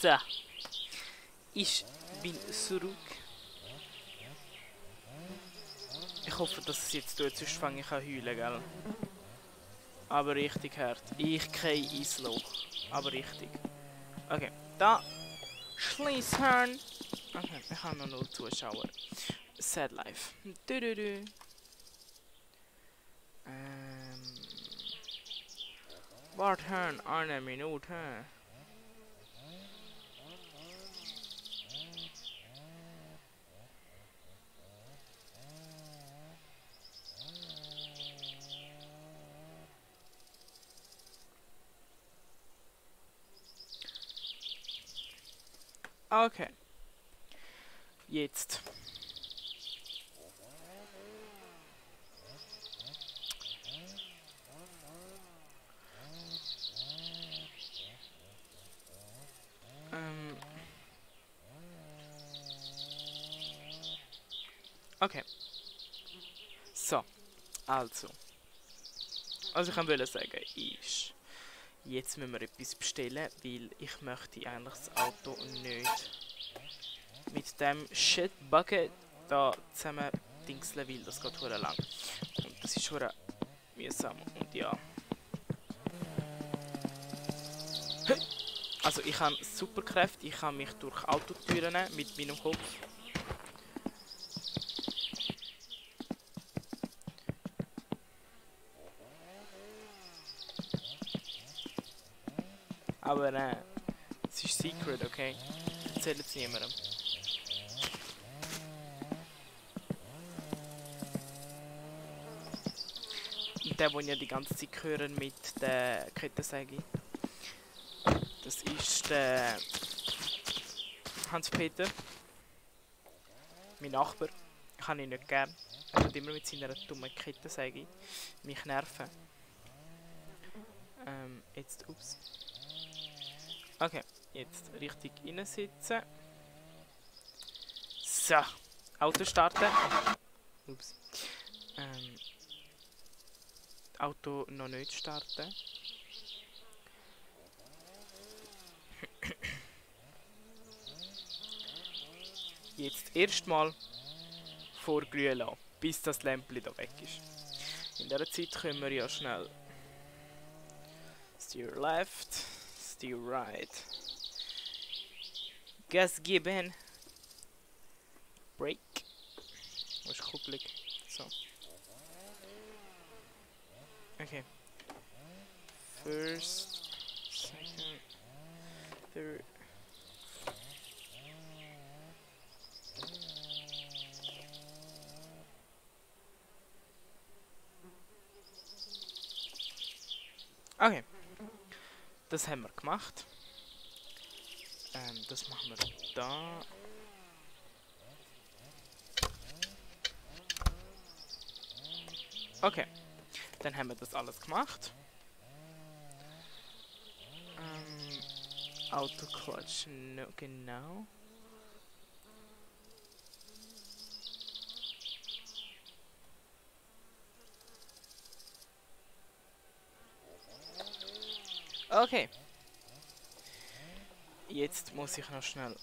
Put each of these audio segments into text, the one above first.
So. Ich bin zurück. Ich hoffe, dass es jetzt tut, sonst fange ich an heulen, gell? Aber richtig hart. Ich gehe ins Loch. Aber richtig. Okay, da. Schließen. Okay, ich habe noch 0 Zuschauer. Sad Life. Warten, eine Minute. Okay. Jetzt. Okay. So. Also. Was ich wollte sagen ist, jetzt müssen wir etwas bestellen, weil ich möchte eigentlich das Auto nicht mit dem Shitbucket da zusammen dingseln, weil das geht verdammt lang. Und das ist verdammt mühsam und ja. Also ich habe Superkräfte, ich kann mich durch Autotüren mit meinem Kopf. Aber es ist Secret, okay? Erzählt es niemandem. Und der, den ja die ganze Zeit hören mit der Kettensäge. Das ist der Hans-Peter. Mein Nachbar. Ich habe ihn nicht gern. Er tut immer mit seiner dummen Kettensäge mich nerven. Jetzt, ups. Okay, jetzt richtig reinsitzen. So, Auto starten. Ups. Auto noch nicht starten. Jetzt erstmal vorglühen lassen, bis das Lämpchen da weg ist. In dieser Zeit können wir ja schnell Steer left, steer right. Gas geben. Brake. Wo ist die Kupplung? So. Okay. First, second, third. Okay. Das haben wir gemacht. Das machen wir da. Okay. Dann haben wir das alles gemacht. Autoclutch, no, genau. Okay. Jetzt muss ich noch schnell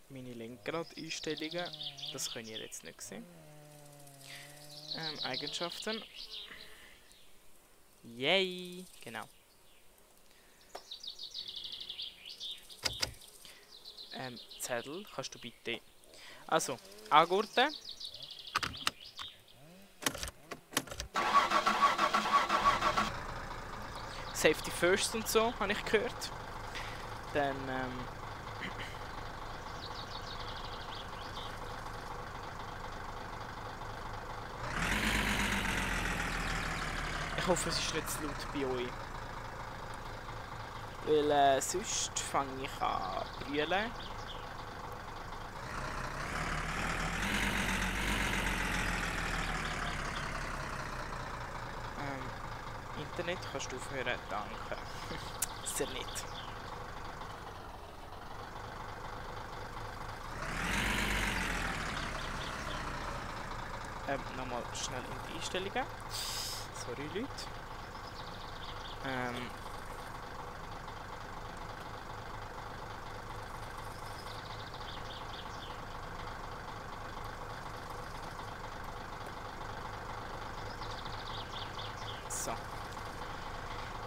meine Lenkrad-Einstellungen. Das könnt ihr jetzt nicht sehen. Eigenschaften. Yay! Genau. Zettel, kannst du bitte. Also, angurten. Safety first und so, habe ich gehört. Dann, ich hoffe, es ist nicht zu laut bei euch. Weil sonst fange ich an zu brüllen. Internet kannst du aufhören, danke. Sehr nett. nochmal schnell in die Einstellungen. Sorry, Leute. So.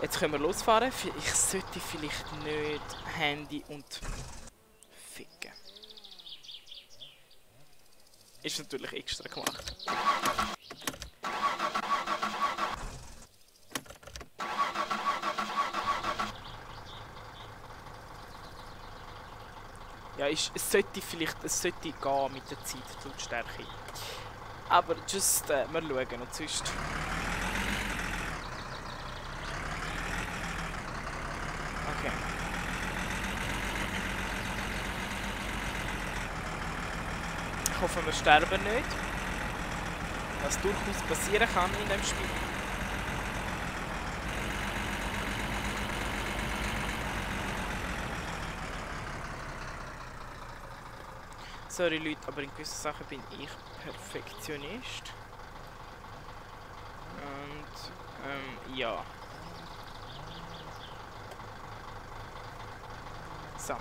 Jetzt können wir losfahren. Ich sollte vielleicht nicht Handy und ficken. Ist natürlich extra gemacht. Ja, es sollte gehen mit der Zeit, die Lautstärke. Aber just, wir schauen und sonst. Okay. Ich hoffe, wir sterben nicht. Was durchaus passieren kann in dem Spiel. Sorry Leute, aber in gewissen Sachen bin ich Perfektionist. Und ja. So.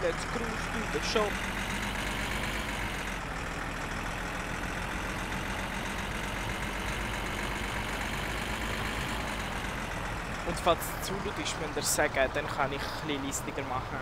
Let's cruise to the shop. Und falls es zu laut ist, müsst ihr sagen, dann kann ich ein bisschen leistiger machen.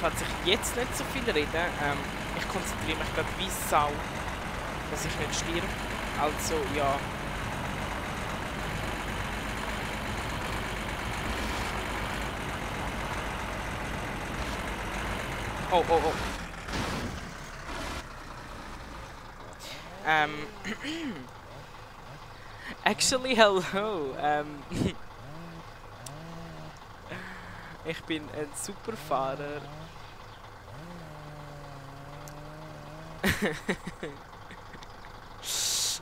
Falls ich jetzt nicht so viel rede, ich konzentriere mich gerade wie Sau, dass ich nicht stirb. Also, ja. Oh, oh, oh. Actually, hello. Ich bin ein super Fahrer.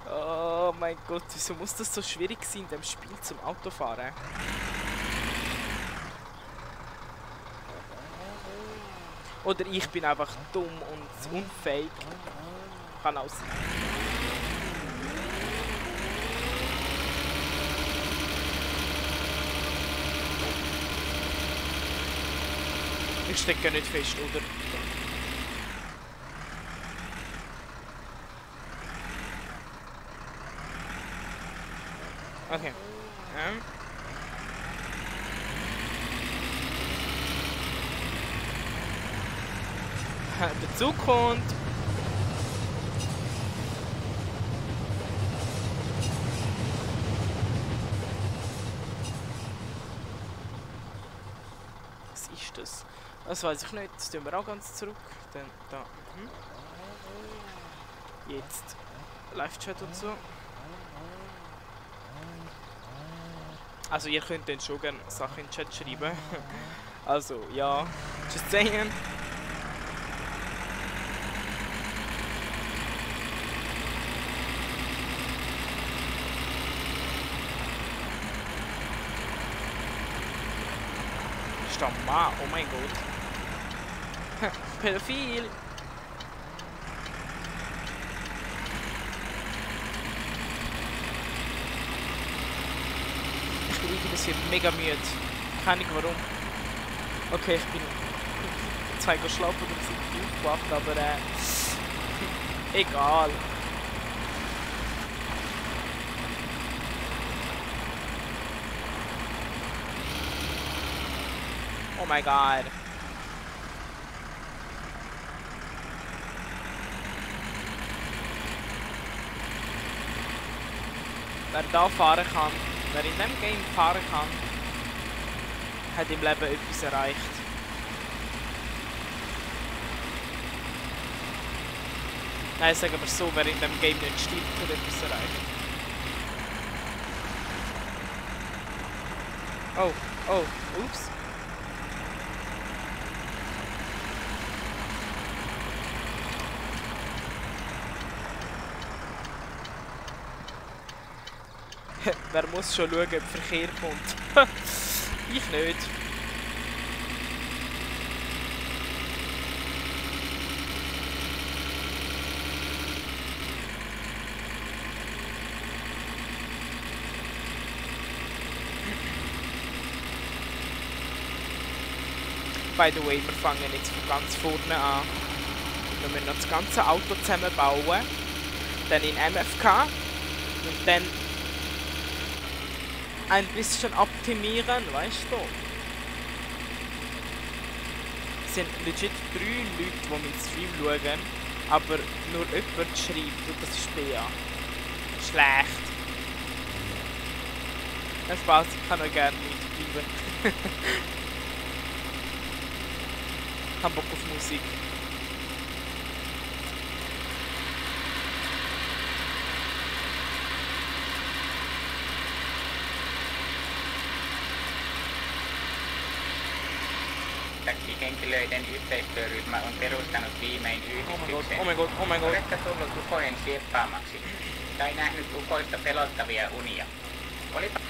Oh mein Gott, wieso muss das so schwierig sein in dem Spiel zum Autofahren? Oder ich bin einfach dumm und unfähig. Kann auch sein. Ich stecke nicht fest, oder? Okay. Der Zug kommt. Was ist das? Das weiß ich nicht. Das tun wir auch ganz zurück. Dann da. Jetzt Live-Chat und so. Also ihr könnt dann schon gerne Sachen in den Chat schreiben. Also ja, just saying. Stamma, oh mein Gott. Pädophil. Ich bin mega müde. Keine Ahnung warum. Okay, ich bin 2 Uhr schlafen und bin aufgewacht, aber egal. Oh mein Gott. Wer da fahren kann, wer in diesem Game fahren kann, hat im Leben etwas erreicht. Nein, sagen wir so, wer in diesem Game nicht stirbt, hat etwas erreicht. Oh, oh, ups. Wer muss schon schauen, ob Verkehr kommt? Ich nicht. By the way, wir fangen jetzt von ganz vorne an. Wir müssen noch das ganze Auto zusammenbauen. Dann in MFK. Und dann ein bisschen optimieren, weißt du? Es sind legit 3 Leute, die meinen Stream schauen, aber nur jemand schreibt, und das ist Bea. Schlecht. Nein, Spaß, ich kann auch gerne mitbleiben. Ich hab Bock auf Musik. Henkilöiden yhteistyöryhmä on perustanut viimein yhdistyksen. Oh my god, oh my god. Oletko tullut ukojen sieppaamaksi? Tai nähnyt ukoista pelottavia unia? Olipa...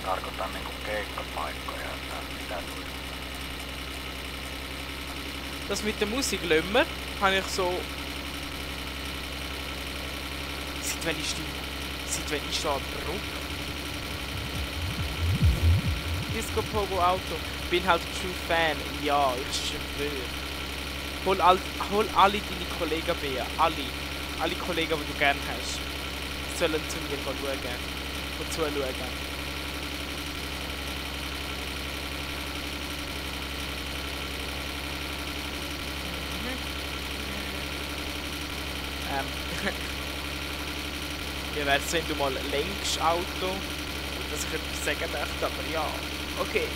Tarkoitan niinku keikkapaikkoja, että mitä tuli. Das mit der Musik Lömmer habe ich so... Seit wann ist da ein Druck? Disco Pogo Auto. Bin halt True Fan. Ja, ich schwöre. Hol alle deine Kollegen bei. Alle Kollegen, die du gerne hast. Sollen zu mir schauen. Und zuschauen. Wie wäre es, wenn du mal lenkst, Auto? Dass ich etwas sagen möchte, aber ja. Okay.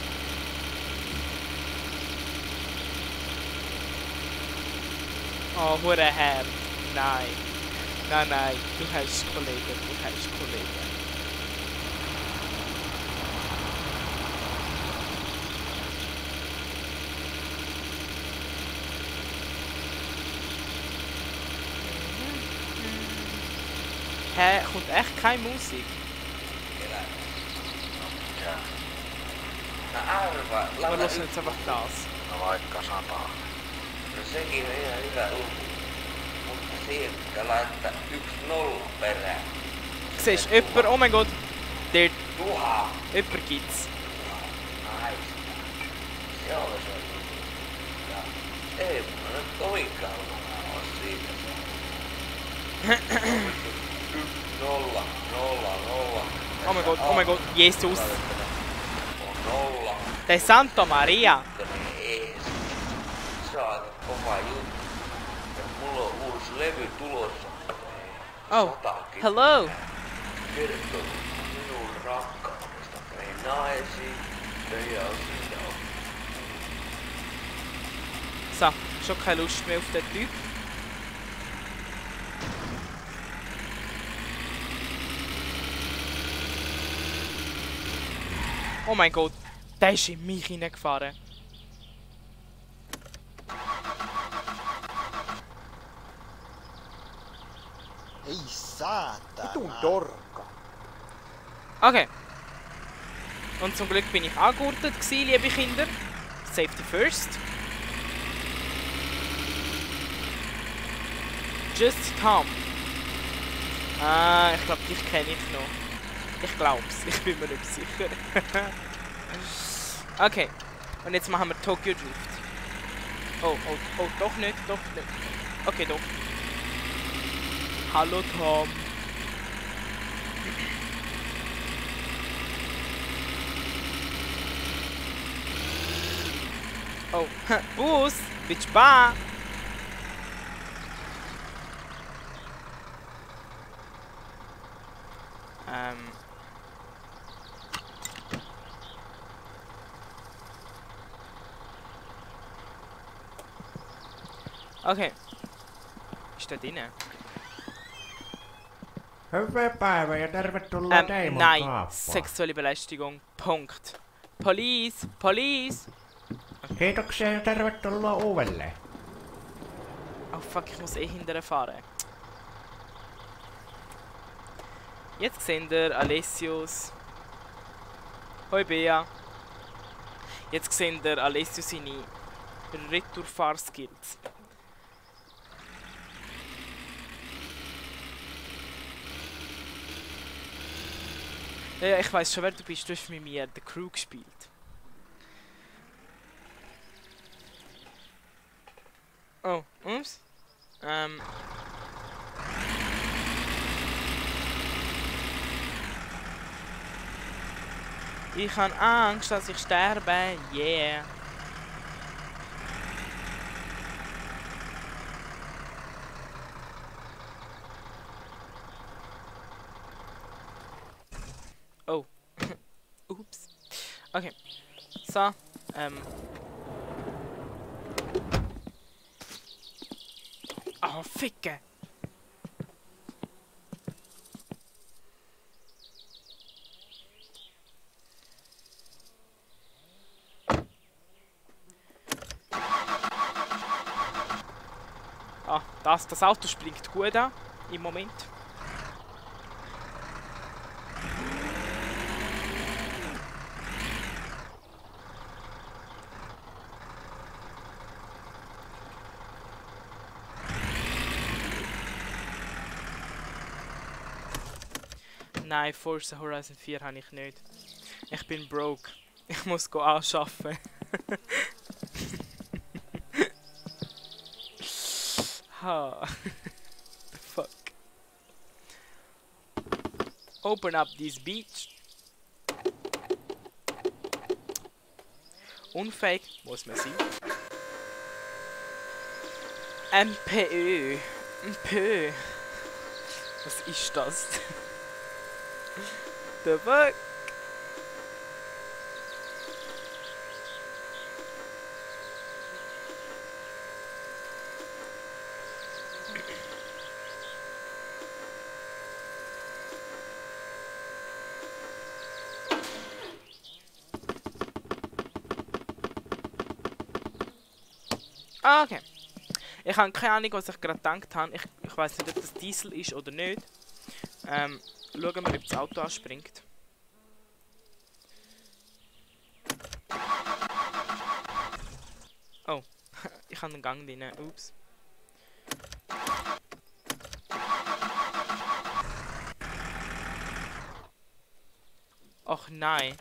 Oh, hure Herr. Nein. Nein. Du hast Kollegen. Hä? Kommt echt keine Musik? Mikä? No arva, Wir laita hören jetzt einfach das. No vaikka 100. No sekin on ihan hyvä luku. Mutta siihen pitää laittaa 1-0 perään. Siehst du, jemand, oh mein Gott, dort, 1000. jemand gibt's. Nice. Se on se. Ja ei mulla nyt kovinkaan ole siitä. 0, 0, 0. Oh mein Gott, Jesus. On 0. De Santa Maria. Ees. Se on aika kova juttu. Ja mulla on uusi levy tulossa. Oh, 100 hello. Kertoo minun rakkaudesta meihin naisiin ja sinä on. So, schon keine Lust mehr auf den Typ. Oh mein Gott, der ist in mich hineingefahren. Ei saatana. Vitun dorka. Okay. Und zum Glück bin ich angehortet gewesen, liebe Kinder. Safety first. Just Tom. Ah, ich glaube, dich kenne ich noch. Ich glaub's, ich bin mir nicht sicher. Okay. Und jetzt machen wir Tokyo Drift. Oh, doch nicht. Okay, doch. Hallo Tom. Oh, Bus, bitch ba. Okay. Ist da drin? Hyvää päivää ja tervetuloa Daemon Nein, Kaappaan. sexuelle Belästigung. Punkt. Police! Police! Kiitoksia ja tervetuloa uudelleen. Oh fuck, ich muss eh hinterher fahren. Jetzt seht ihr Alessios. Hoi Bea. Jetzt seht ihr Alessios seine Retourfahrskills. Ja, ich weiß schon, wer du bist. Du hast mit mir The Crew gespielt. Oh, ups. Ich habe Angst, dass ich sterbe. Yeah. Oh. Ups. Okay. So, Oh, Ficke! Ah, das Auto springt gut an, im Moment. Nein, Forza Horizon 4 habe ich nicht. Ich bin broke. Ich muss anschaffen. Ha. The fuck. Open up this beach. Unfähig muss man sein. MPÖ. MPÖ. Was ist das? The fuck? Ah, okay. Ich habe keine Ahnung, was ich gerade gedacht habe. Ich weiß nicht, ob das Diesel ist oder nicht. Schauen wir, ob das Auto anspringt. Oh, ich habe den Gang drin. Ups. Ach nein.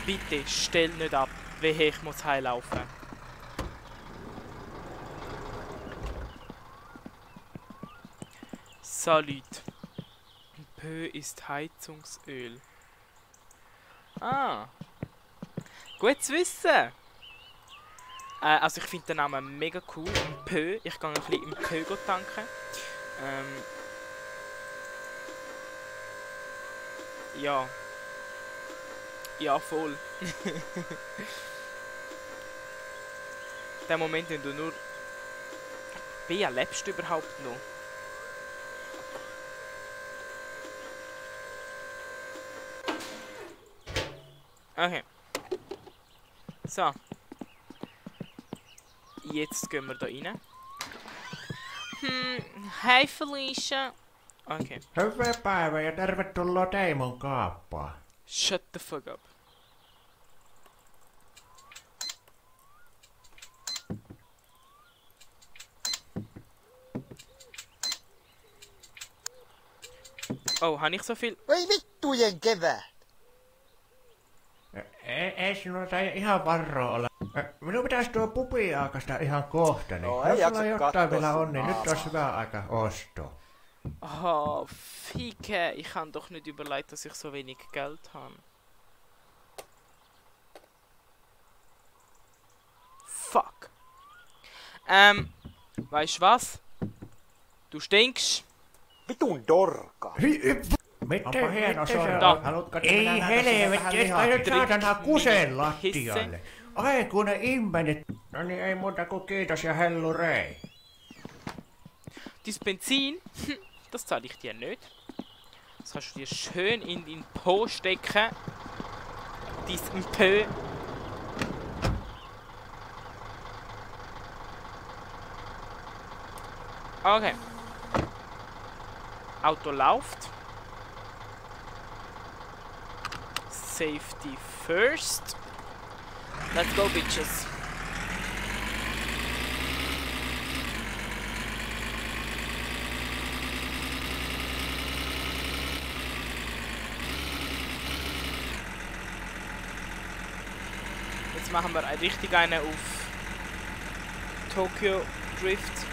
Bitte, stell nicht ab. Wehe, ich muss heilaufen. Salut. Pö ist Heizungsöl. Ah. Gut zu wissen. Also ich finde den Namen mega cool. Pö. Ich gehe ein bisschen im Pö tanken. Ja. Ja, voll. Der Moment, wenn du nur... Bea, lebst du überhaupt noch? Okay. So. Jetzt gehen wir da rein. Hi Felicia. Okay. Hyvää päivää ja tervetuloa Daemon Kaappaan. Shut the fuck up. Oh, habe ich so viel? Voi vittujen kevät! Ei sinulla taida ihan varroa olla. Minun pitäisi tuo pubi-aakasta ihan kohta, niin No, ei jos jaksa sulla jotain katsoa vielä on, sun niin nyt naamaa. olisi hyvä aika ostoa. Oh, Ficke. Ich habe doch nicht überlegt, dass ich so wenig Geld habe. Fuck. Weißt du was? Du stinkst. Vitun dorka! Miten hieno se on? Da. Haluatko ei helvetti, et kai nyt saatana kuseen lattialle. Aikuinen ihminen. No niin, ei muuta kuin kiitos ja hellurei. Dein Benzin, das zahle ich dir nicht. Das kannst du dir schön in dein Po stecken. Dein Pö. Okay. Auto läuft. Safety first. Let's go, bitches. Jetzt machen wir richtig eine auf Tokyo Drift.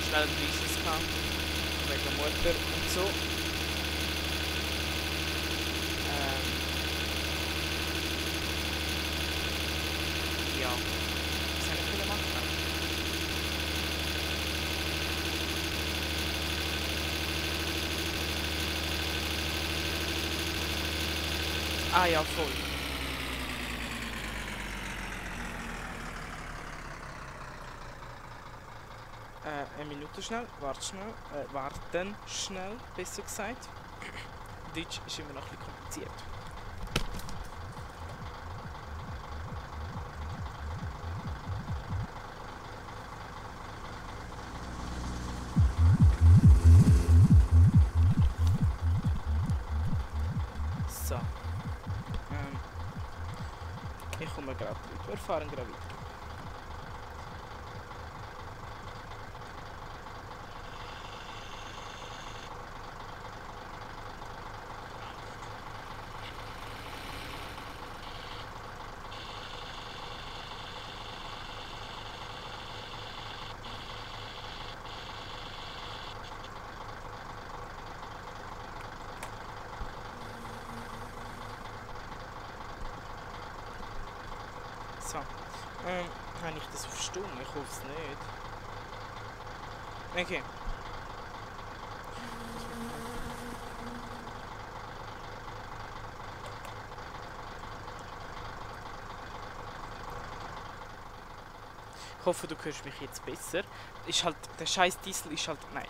Schnell Business kam. Wegen Mutter und so. Ja. Was soll ich machen? Ah ja, voll. Eine Minute schnell, warten schnell, besser gesagt. Deutsch ist immer noch ein bisschen kompliziert. So. Ich komme gerade weiter. Wir fahren gerade weiter. So. Habe ich das auf Stumm? Ich hoffe es nicht. Okay. Ich hoffe, du hörst mich jetzt besser. Ist halt, der scheiß Diesel ist halt, nein.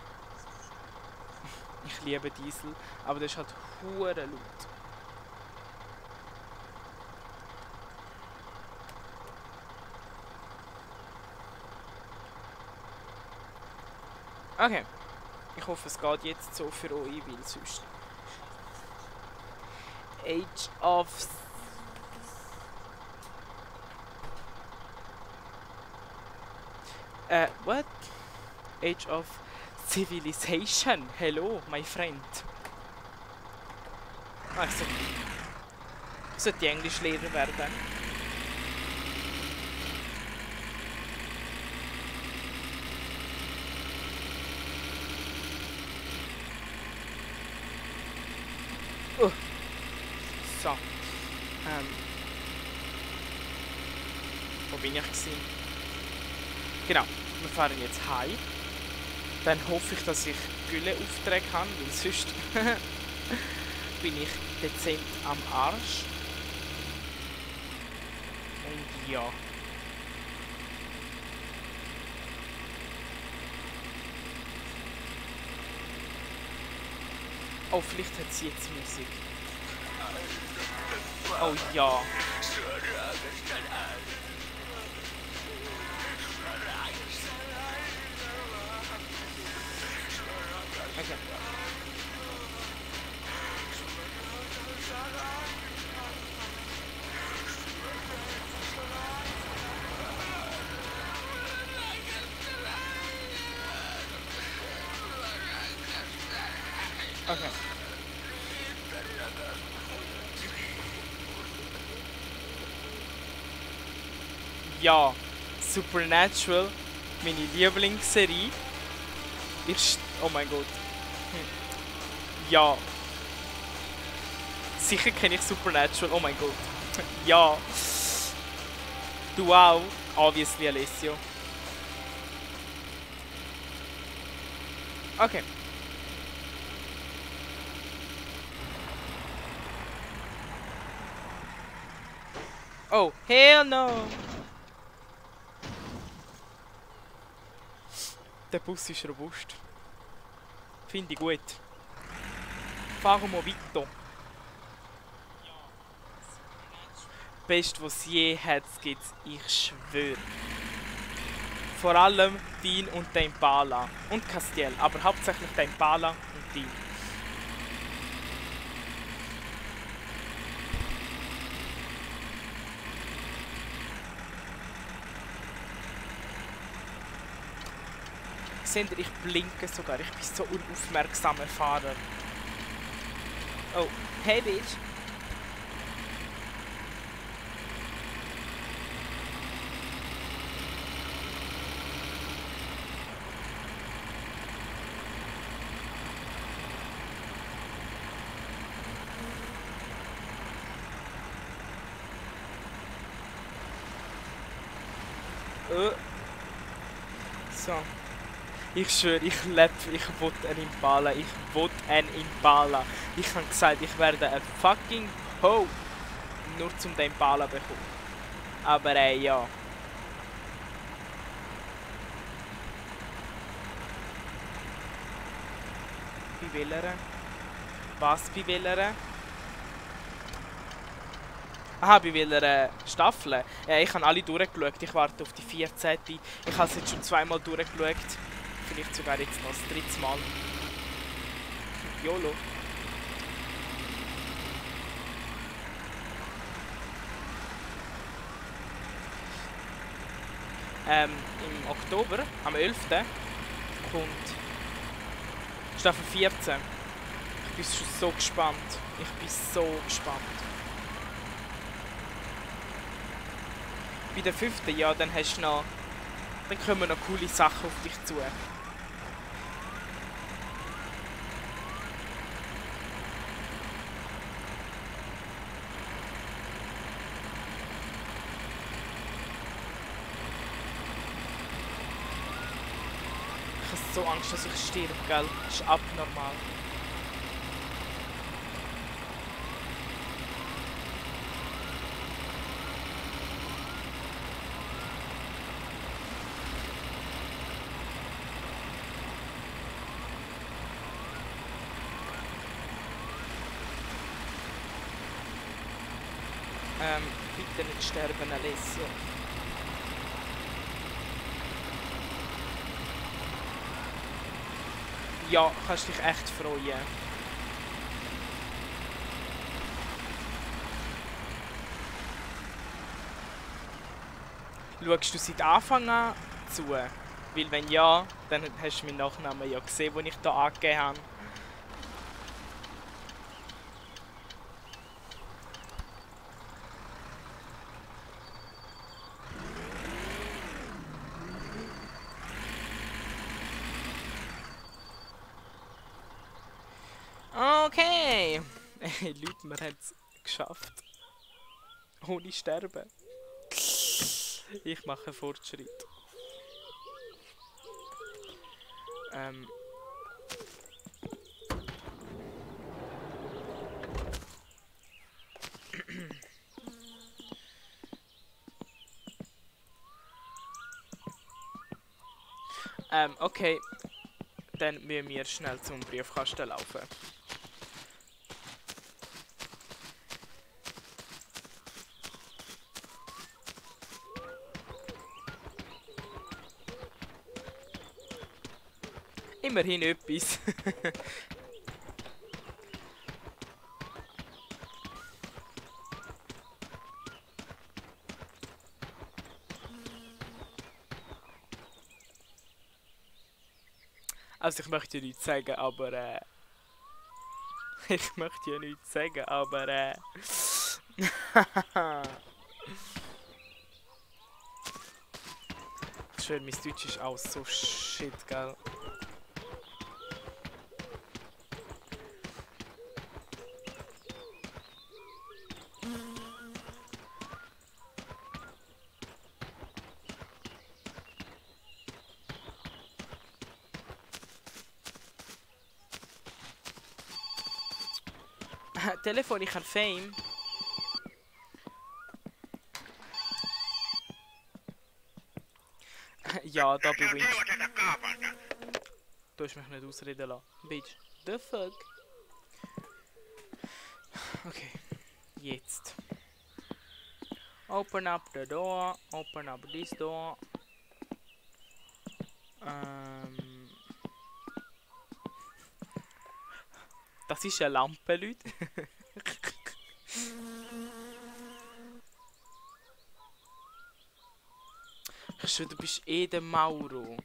Ich liebe Diesel, aber der ist halt hure laut. Okay. Ich hoffe, es geht jetzt so für euch, weil sonst... Age of... what? Age of Civilization. Hello, my friend. Also... Ich sollte Englischlehrer werden. So. Wo bin ich gewesen? Genau, wir fahren jetzt heim. Dann hoffe ich, dass ich Gülle-Aufträge habe, weil sonst bin ich dezent am Arsch. Und ja. Oh, vielleicht hat sie jetzt Musik. Oh ja. Okay. Okay. Ja, Supernatural, meine Lieblingsserie. Oh mein Gott. Ja. Sicher kenne ich Supernatural, oh mein Gott. Ja. Du auch, obviously Alessio. Okay. Oh, hell no! Der Bus ist robust. Finde ich gut. Fahren wir weiter. Best, was es je hat, gibt's, ich schwöre. Vor allem Dean und der Impala. Und Castiel, aber hauptsächlich der Impala und Dean. Seht ihr, ich blinke sogar. Ich bin so unaufmerksamer Fahrer. Oh, hey Bitch. So. Ich schwöre, ich lebe, ich will einen Impala, ich will einen Impala. Ich habe gesagt, ich werde ein fucking Ho, nur zum den Impala bekommen. Aber ja. Bei welcher? Was bei welcher? Aha, bei welcher Staffel? Ich habe alle durchgeschaut, ich warte auf die 14. Ich habe es jetzt schon zweimal durchgeschaut. Vielleicht sogar jetzt noch das dritte Mal. YOLO. Im Oktober, am 11. kommt Staffel 14. Ich bin schon so gespannt. Ich bin so gespannt. Bei der 5. ja, dann hast du noch... Dann kommen noch coole Sachen auf dich zu. Ich habe so Angst, dass ich sterbe, gell? Das ist abnormal. Bitte nicht sterben, Alessio. Ja, kannst dich echt freuen. Schaust du seit Anfang an zu? Weil wenn ja, dann hast du meinen Nachnamen ja gesehen, den ich hier angegeben habe. Okay. Hey Leute, wir haben es geschafft. Ohne sterben. Ich mache Fortschritt. Okay. Dann müssen wir schnell zum Briefkasten laufen. Immerhin etwas. Also ich möchte ja nichts sagen, aber ich möchte ja nichts sagen, aber ich schwöre, mein Deutsch ist auch so shit, gell? Telefon, ich habe Fame. Ja, da bin ich. Du hast mich nicht ausreden lassen. Bitch. The fuck? Okay. Jetzt. Open up the door. Open up this door. Das ist eine Lampe, Leute. Ich schwöre, du bist eh der Mauro.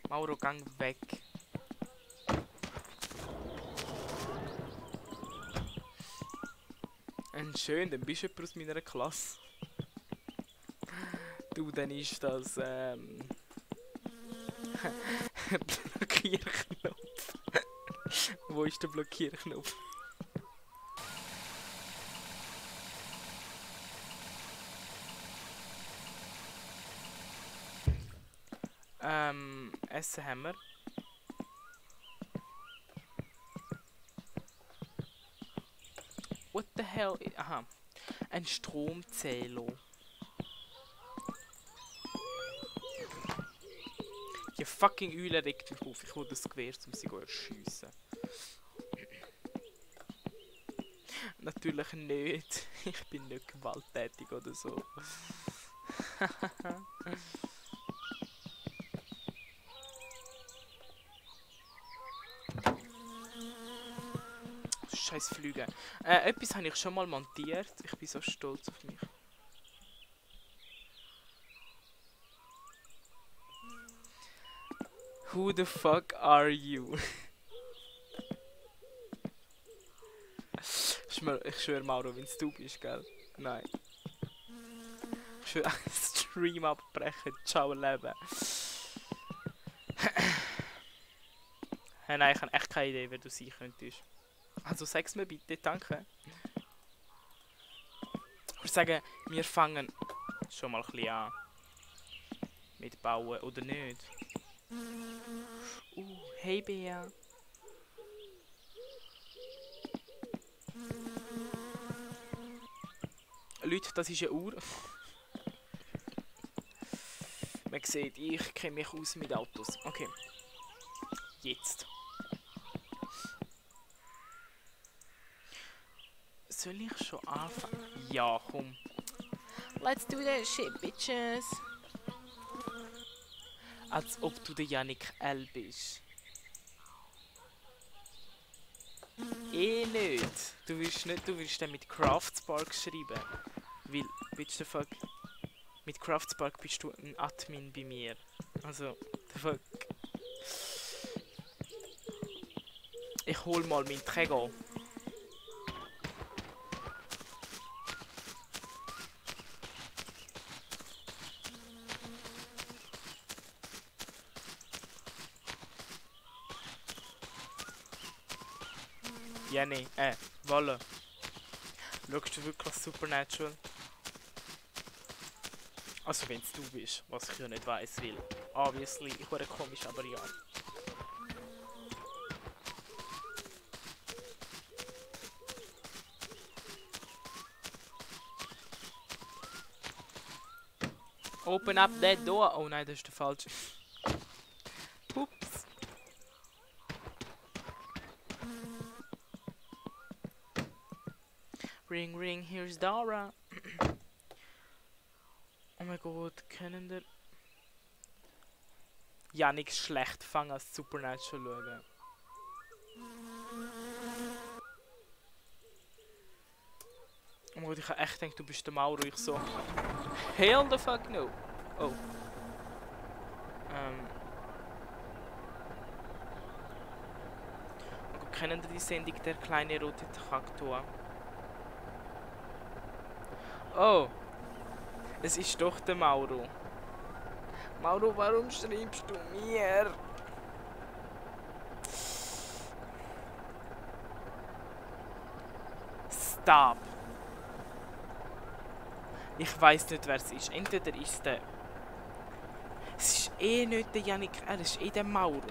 Mauro, gang weg. Schön, dann bist du jemand aus meiner Klasse. Du, dann ist das, Blockierknopf. Wo ist der Blockierknopf? Essen haben wir. What the hell? Aha. Ein Stromzähler. Die fucking Eule regt mich auf. Ich will das Gewehr, um sie zu erschiessen. Natürlich nicht. Ich bin nicht gewalttätig oder so. Scheiß Flüge. Etwas habe ich schon mal montiert. Ich bin so stolz auf mich. Who the fuck are you? Ich schwöre, Mauro, wenn es du bist, gell? Nein. Ich schwöre, Stream abbrechen. Ciao, Leben. Nein, ich habe echt keine Idee, wer du sein könntest. Also sag's mir bitte, danke. Ich würde sagen, wir fangen schon mal ein bisschen an. Mit Bauen, oder nicht? Hey Bea. Leute, das ist eine Uhr. Man sieht, ich kenne mich aus mit Autos. Okay. Jetzt. Soll ich schon anfangen? Ja, komm. Let's do that shit, bitches. Als ob du der Yannick L bist. Eh nicht. Du willst dann mit Craftspark schreiben. Weil, bitch the fuck. Mit Craftspark bist du ein Admin bei mir. Also, the fuck. Ich hol mal meinen Träger. Ja, nee, voilà. Schaust du wirklich Supernatural? Also wenn es du bist, was ich ja nicht weiss, weil obviously, ich wäre komisch, aber ja. Open up that door! Oh nein, das ist der falsche. Ups. Ring, ring, here's Dara. Oh mein Gott, kennen der... Ja, nichts schlecht fangen als Supernatural schauen. Oh mein Gott, ich hab echt gedacht, du bist der Mauro. Ich so... Hell the fuck no! Oh. Oh Gott, kennen die Sendung Der kleine rote Traktor? Oh! Es ist doch der Mauro. Mauro, warum schreibst du mir? Stop! Ich weiß nicht, wer es ist. Entweder ist es der... Es ist eh nicht der Yannick, er ist eh der Mauro.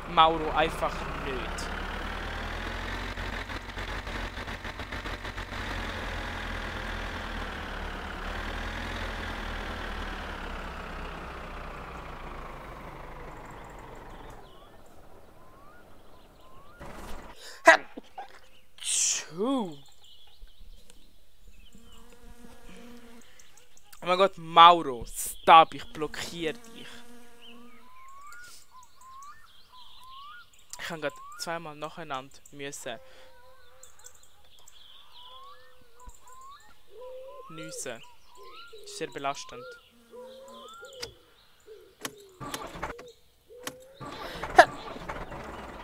Mauro einfach nicht. Oh mein Gott, Mauro, stop, ich blockiere dich. Ich habe gerade zweimal nacheinander müssen nüssen. Das ist sehr belastend.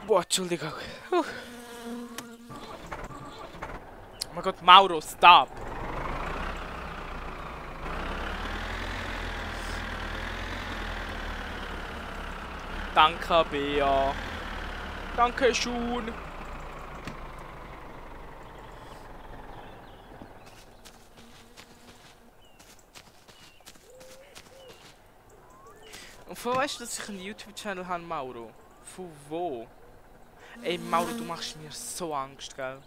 Boah, Entschuldigung. Oh mein Gott, Mauro, stop! Danke, Bea. Danke schön. Und von weißt du, dass ich einen YouTube-Channel habe, Mauro? Von wo? Ey, Mauro, du machst mir so Angst, gell?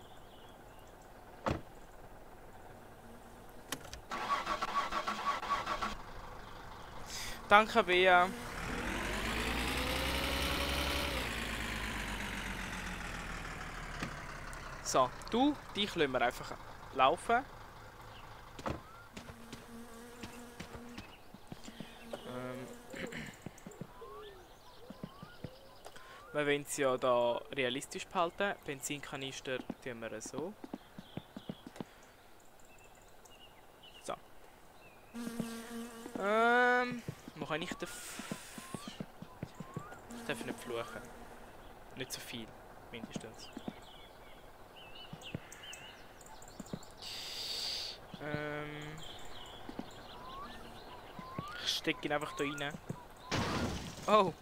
Danke, Bea. So, dich lassen wir einfach laufen. Wir wollen es ja da realistisch behalten. Benzinkanister tun wir so. So. Wo kann ich den... Ich darf nicht fluchen. Nicht so viel, mindestens. Ich stecke ihn einfach da rein. Oh!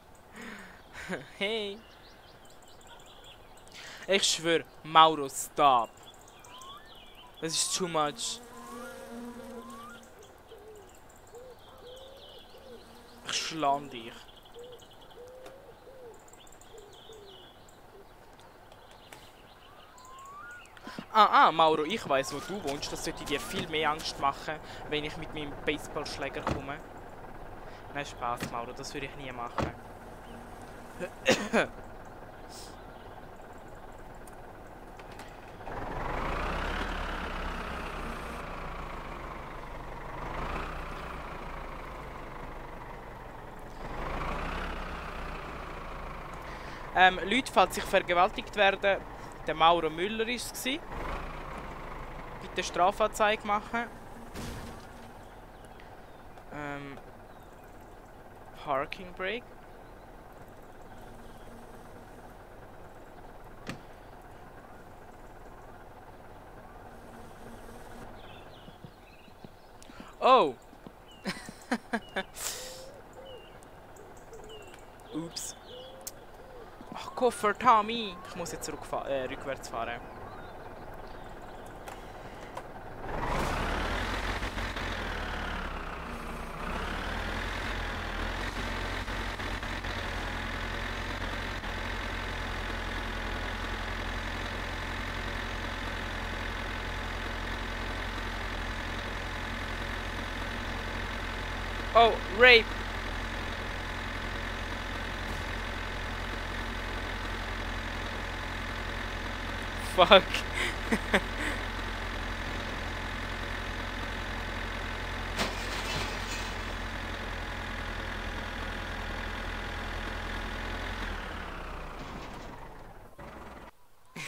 Hey! Ich schwöre, Mauro, stop! Das ist too much. Ich schlag dich. Mauro, ich weiß, wo du wohnst. Das sollte dir viel mehr Angst machen, wenn ich mit meinem Baseballschläger komme. Nein, Spaß, Mauro, das würde ich nie machen. Leute, falls sich vergewaltigt werden, der Mauro Müller war es. Bitte Strafanzeige machen. Parking Brake. Oh! Ups. Ach, Koffer, Tommy! Ich muss jetzt rückwärts fahren. Oh, rape! Fuck.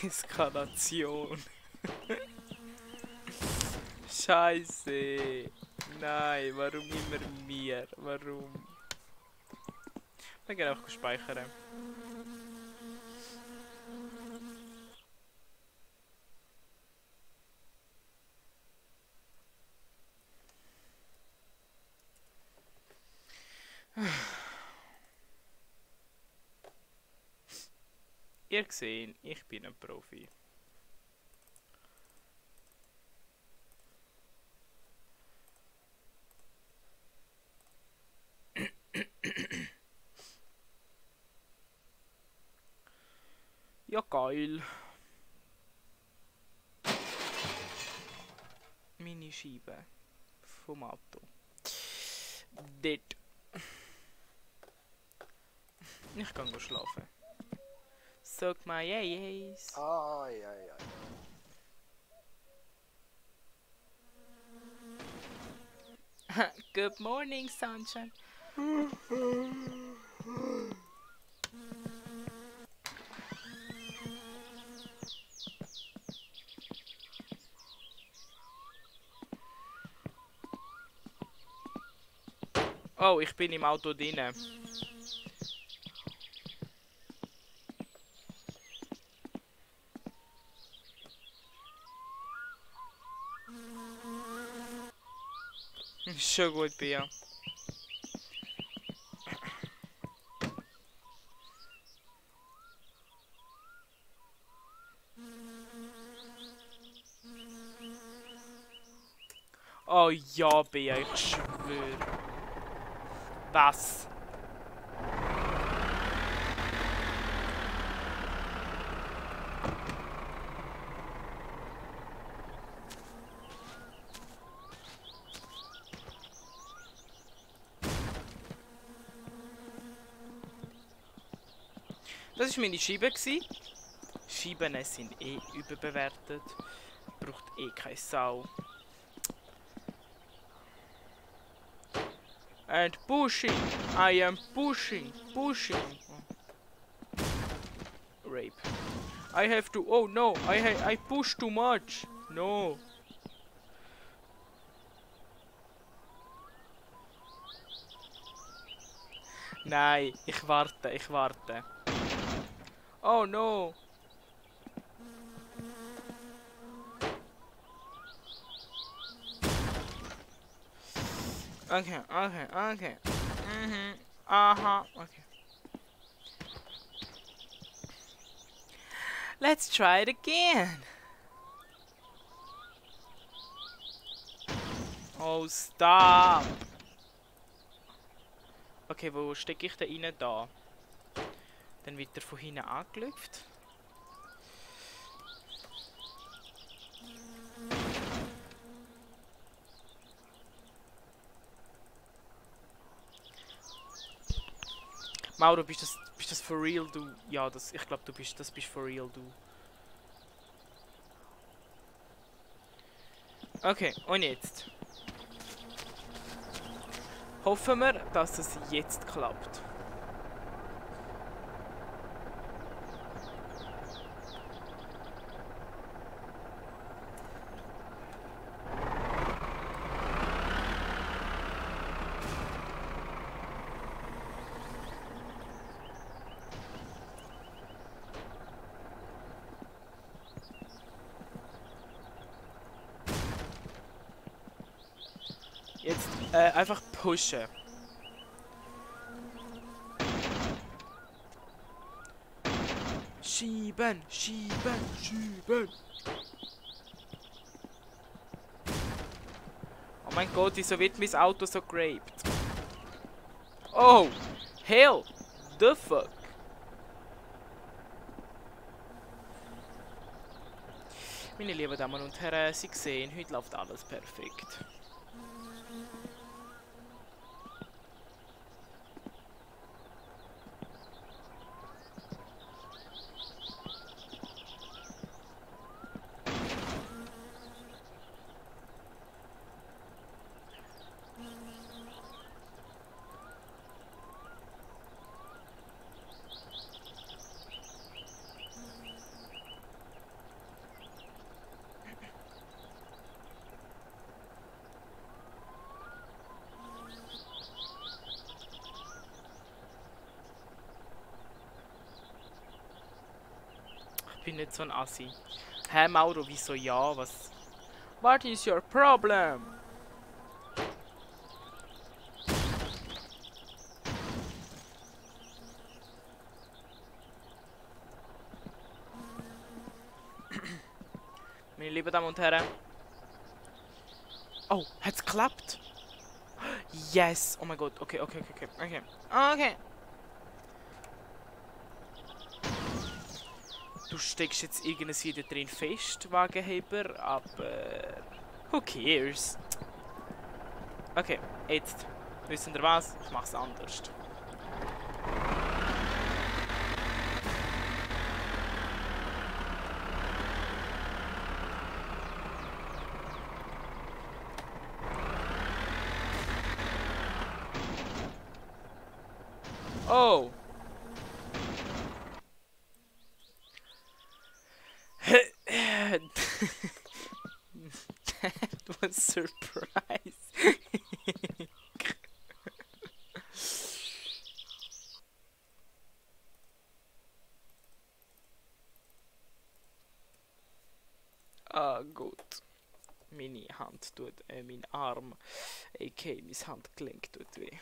Eskalation. Scheiße. Nein, warum immer mir? Warum? Wir gehen auch speichern. Ihr seht, ich bin ein Profi. Ja, geil. Meine Scheibe vom Auto. Dort. Ich kann schlafen. Sag mal yes. Ai, ai, ai. Good morning, sunshine. Oh, ich bin im Auto drinnen. Schon gut, Bia. Oh ja, Bia, ich schwöre. Was? Das war meine Scheibe. Scheiben sind eh überbewertet. Braucht eh keine Sau. And pushing. I am pushing. Pushing. Rape. I have to. Oh no. I push too much. No. Nein, ich warte, ich warte. Oh no. Okay, okay, okay. Aha, okay. Let's try it again. Oh, stop. Okay, wo stecke ich den rein? Da. Dann wird er von hinten angelüpft. Mauro, bist das for real, du? Ja, ich glaube, das bist for real, du. Okay, und jetzt? Hoffen wir, dass es jetzt klappt. Einfach pushen. Schieben, schieben, schieben. Oh mein Gott, wieso wird mein Auto so geraped? Oh, hell, the fuck. Meine lieben Damen und Herren, Sie sehen, heute läuft alles perfekt. Ich bin nicht so ein Assi. Hä, Mauro, wieso ja? Was? What is your problem? Meine lieben Damen und Herren. Oh, hat's geklappt? Yes! Oh mein Gott, okay. Okay. Du steckst jetzt irgendwas wieder drin fest, Wagenheber, aber... Who cares? Okay, jetzt. Wissen ihr was? Ich mach's anders. Oh! That was surprise. Ah, gut. Meine Hand tut, mein Arm, aka mein Handgelenk tut weh.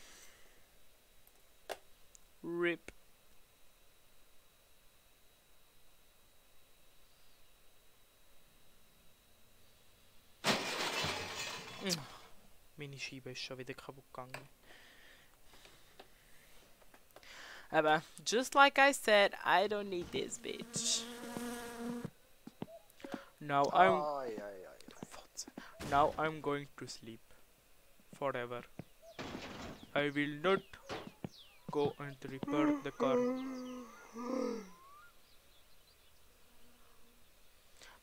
RIP. Meine Scheibe ist schon wieder kaputt gegangen. Aber, just like I said, I don't need this bitch. Now I'm going to sleep. Forever. I will not go and repair the car.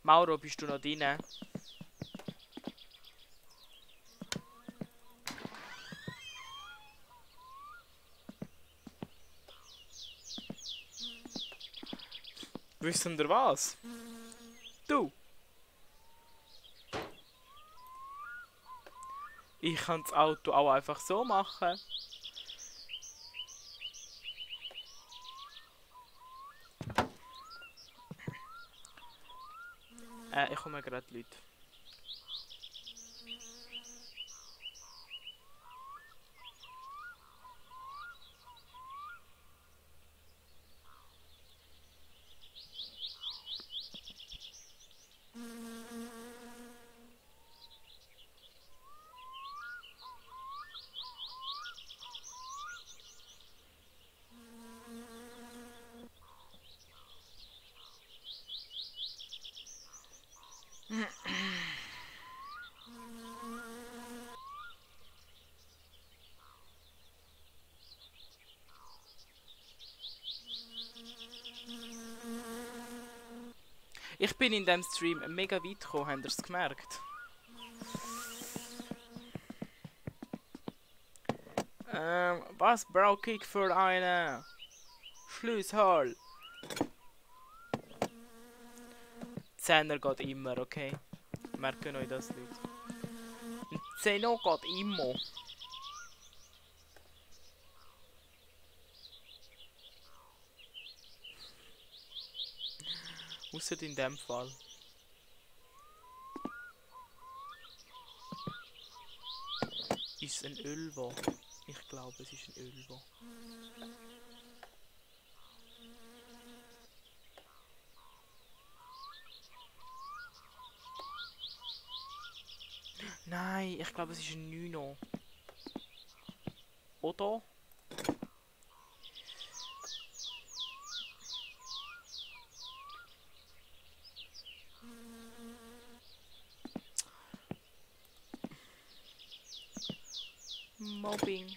Mauro, bist du noch drin? Wissen ihr was? Du! Ich kann das Auto auch einfach so machen. Ich komme gerade Leute. Ich bin in dem Stream mega weit gekommen, habt ihr es gemerkt? Was brauche ich für eine Schlüssel? 10er geht immer, okay? Merken euch das, Leute. Ein 10er geht immer. Ausser in dem Fall. Ist ein Ölwo. Ich glaube, es ist ein Ölwo. Nein, ich glaube, es ist ein Nyno. Oder? Mobbing.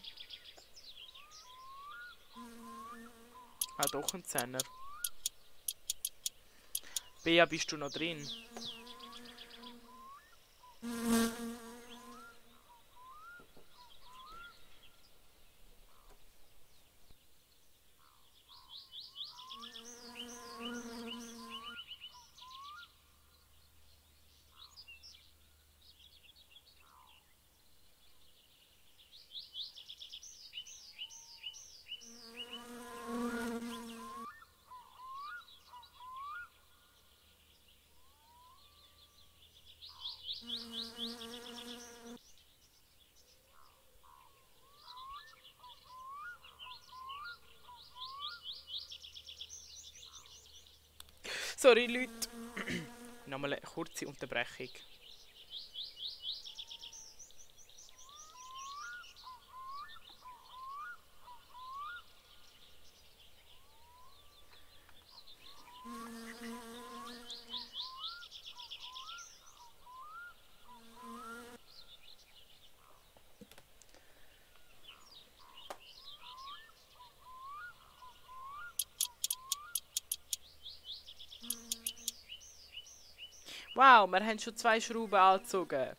Ah, doch ein Zehner. Bea, bist du noch drin? Sorry, Leute. Nochmal eine kurze Unterbrechung. Wow, wir haben schon 2 Schrauben angezogen.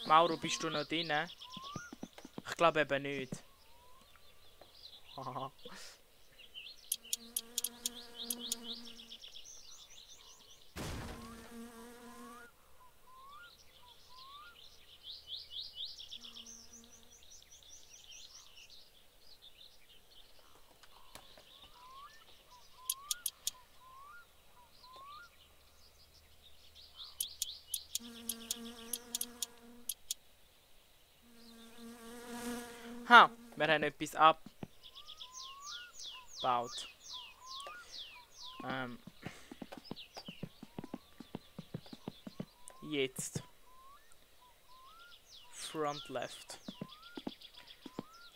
Mauro, bist du noch drin? Ich glaube eben nicht. Haha. Ha, wir haben etwas abgebaut. Jetzt. Front left.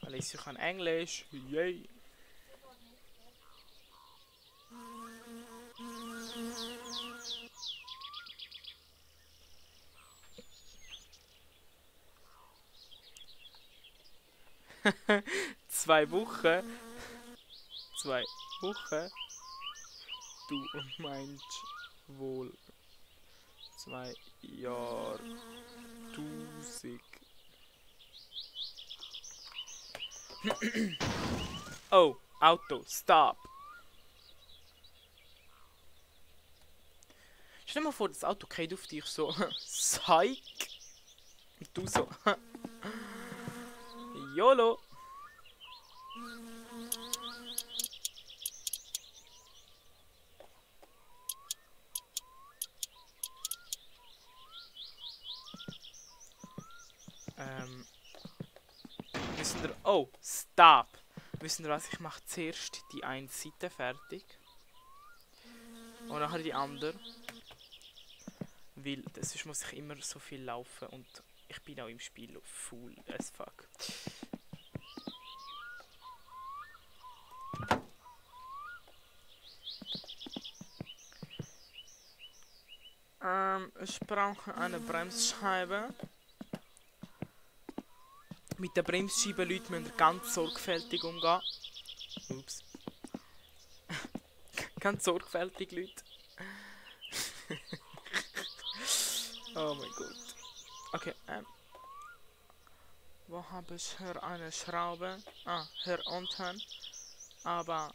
Alicia kann Englisch. Yay. Zwei Wochen. Du meinst wohl 2 Jahre. Oh, Auto, stop. Stell dir mal vor, das Auto geht auf dich so. Psych. Und du so. YOLO. Wissen ihr... Oh, stop! Wissen ihr was? Ich mache zuerst die eine Seite fertig. Und nachher die andere. Weil sonst muss ich immer so viel laufen und ich bin auch im Spiel full as fuck. Ich brauche eine Bremsscheibe. Mit der Bremsscheibe, Leute, müssen ganz sorgfältig umgehen. Ups. Ganz sorgfältig, Leute. Oh mein Gott. Okay, wo habe ich hier eine Schraube? Ah, hier unten. Aber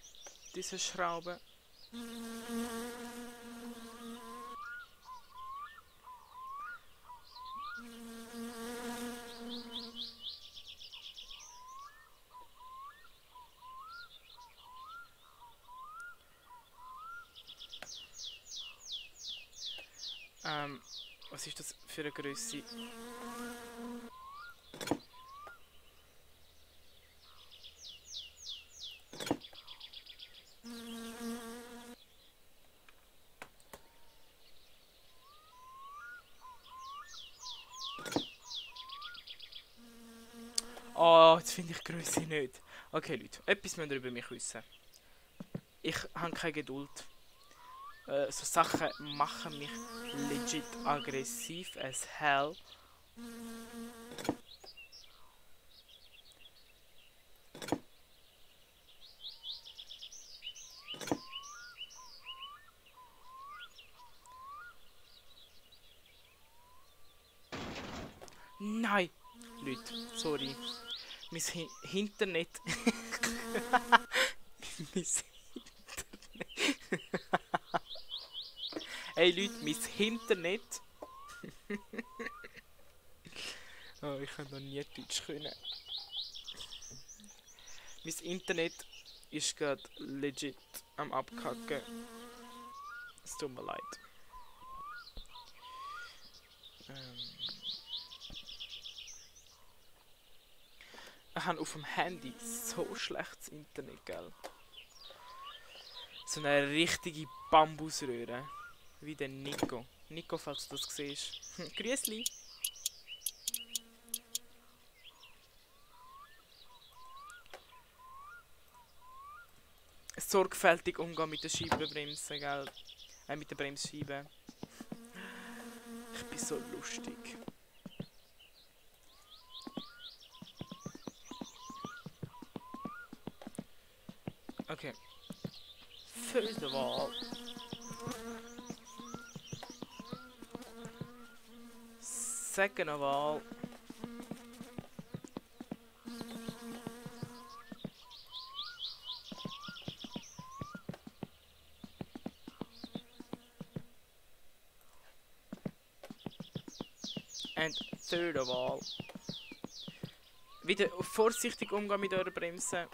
diese Schraube... Was ist das für eine Größe? Oh, jetzt finde ich die Größe nicht. Okay, Leute, etwas müsst ihr über mich wissen. Ich habe keine Geduld. So Sachen machen mich legit aggressiv as hell. Nein! Leute, sorry. Mein Internet. Mein Internet. Hey Leute, mein Internet. Oh, ich kann noch nie Deutsch können. Mein Internet ist gerade legit am Abkacken. Es tut mir leid. Ich habe auf dem Handy so schlechtes Internet, gell? So eine richtige Bambusröhre. Wie der Nico. Nico, falls du das siehst. Grüßli! Sorgfältig umgehen mit der Scheibenbremse, gell? Mit der Bremsscheibe. Ich bin so lustig. Okay. First of all. Second of all. And third of all. Wieder vorsichtig umgehen mit eurer Bremse.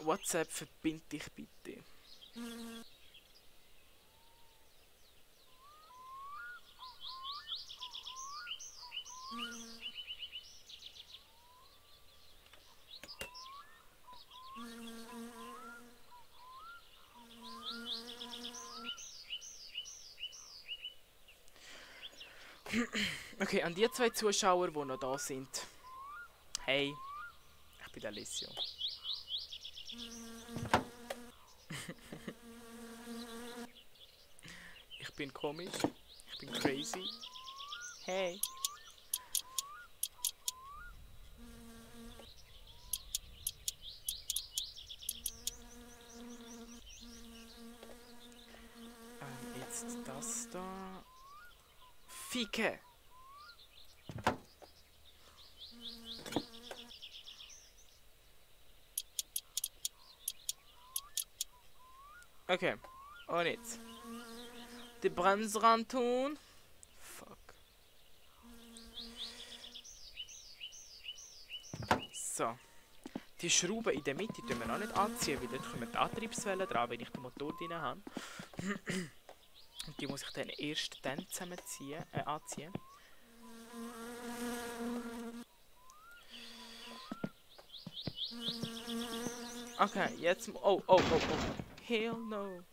WhatsApp, verbind dich bitte. Okay, an die zwei Zuschauer, die noch da sind. Hey, ich bin der Alessio. Ich bin komisch, ich bin crazy. Hey. Jetzt das da. Fieke! Okay, und jetzt. Die Bremse ran tun. Fuck. So. Die Schraube in der Mitte tun wir noch nicht anziehen, weil dort kommen die Antriebswellen dran, wenn ich den Motor drin habe. Und die muss ich dann erst dann zusammenziehen, anziehen. Okay, jetzt... Oh. Hell no.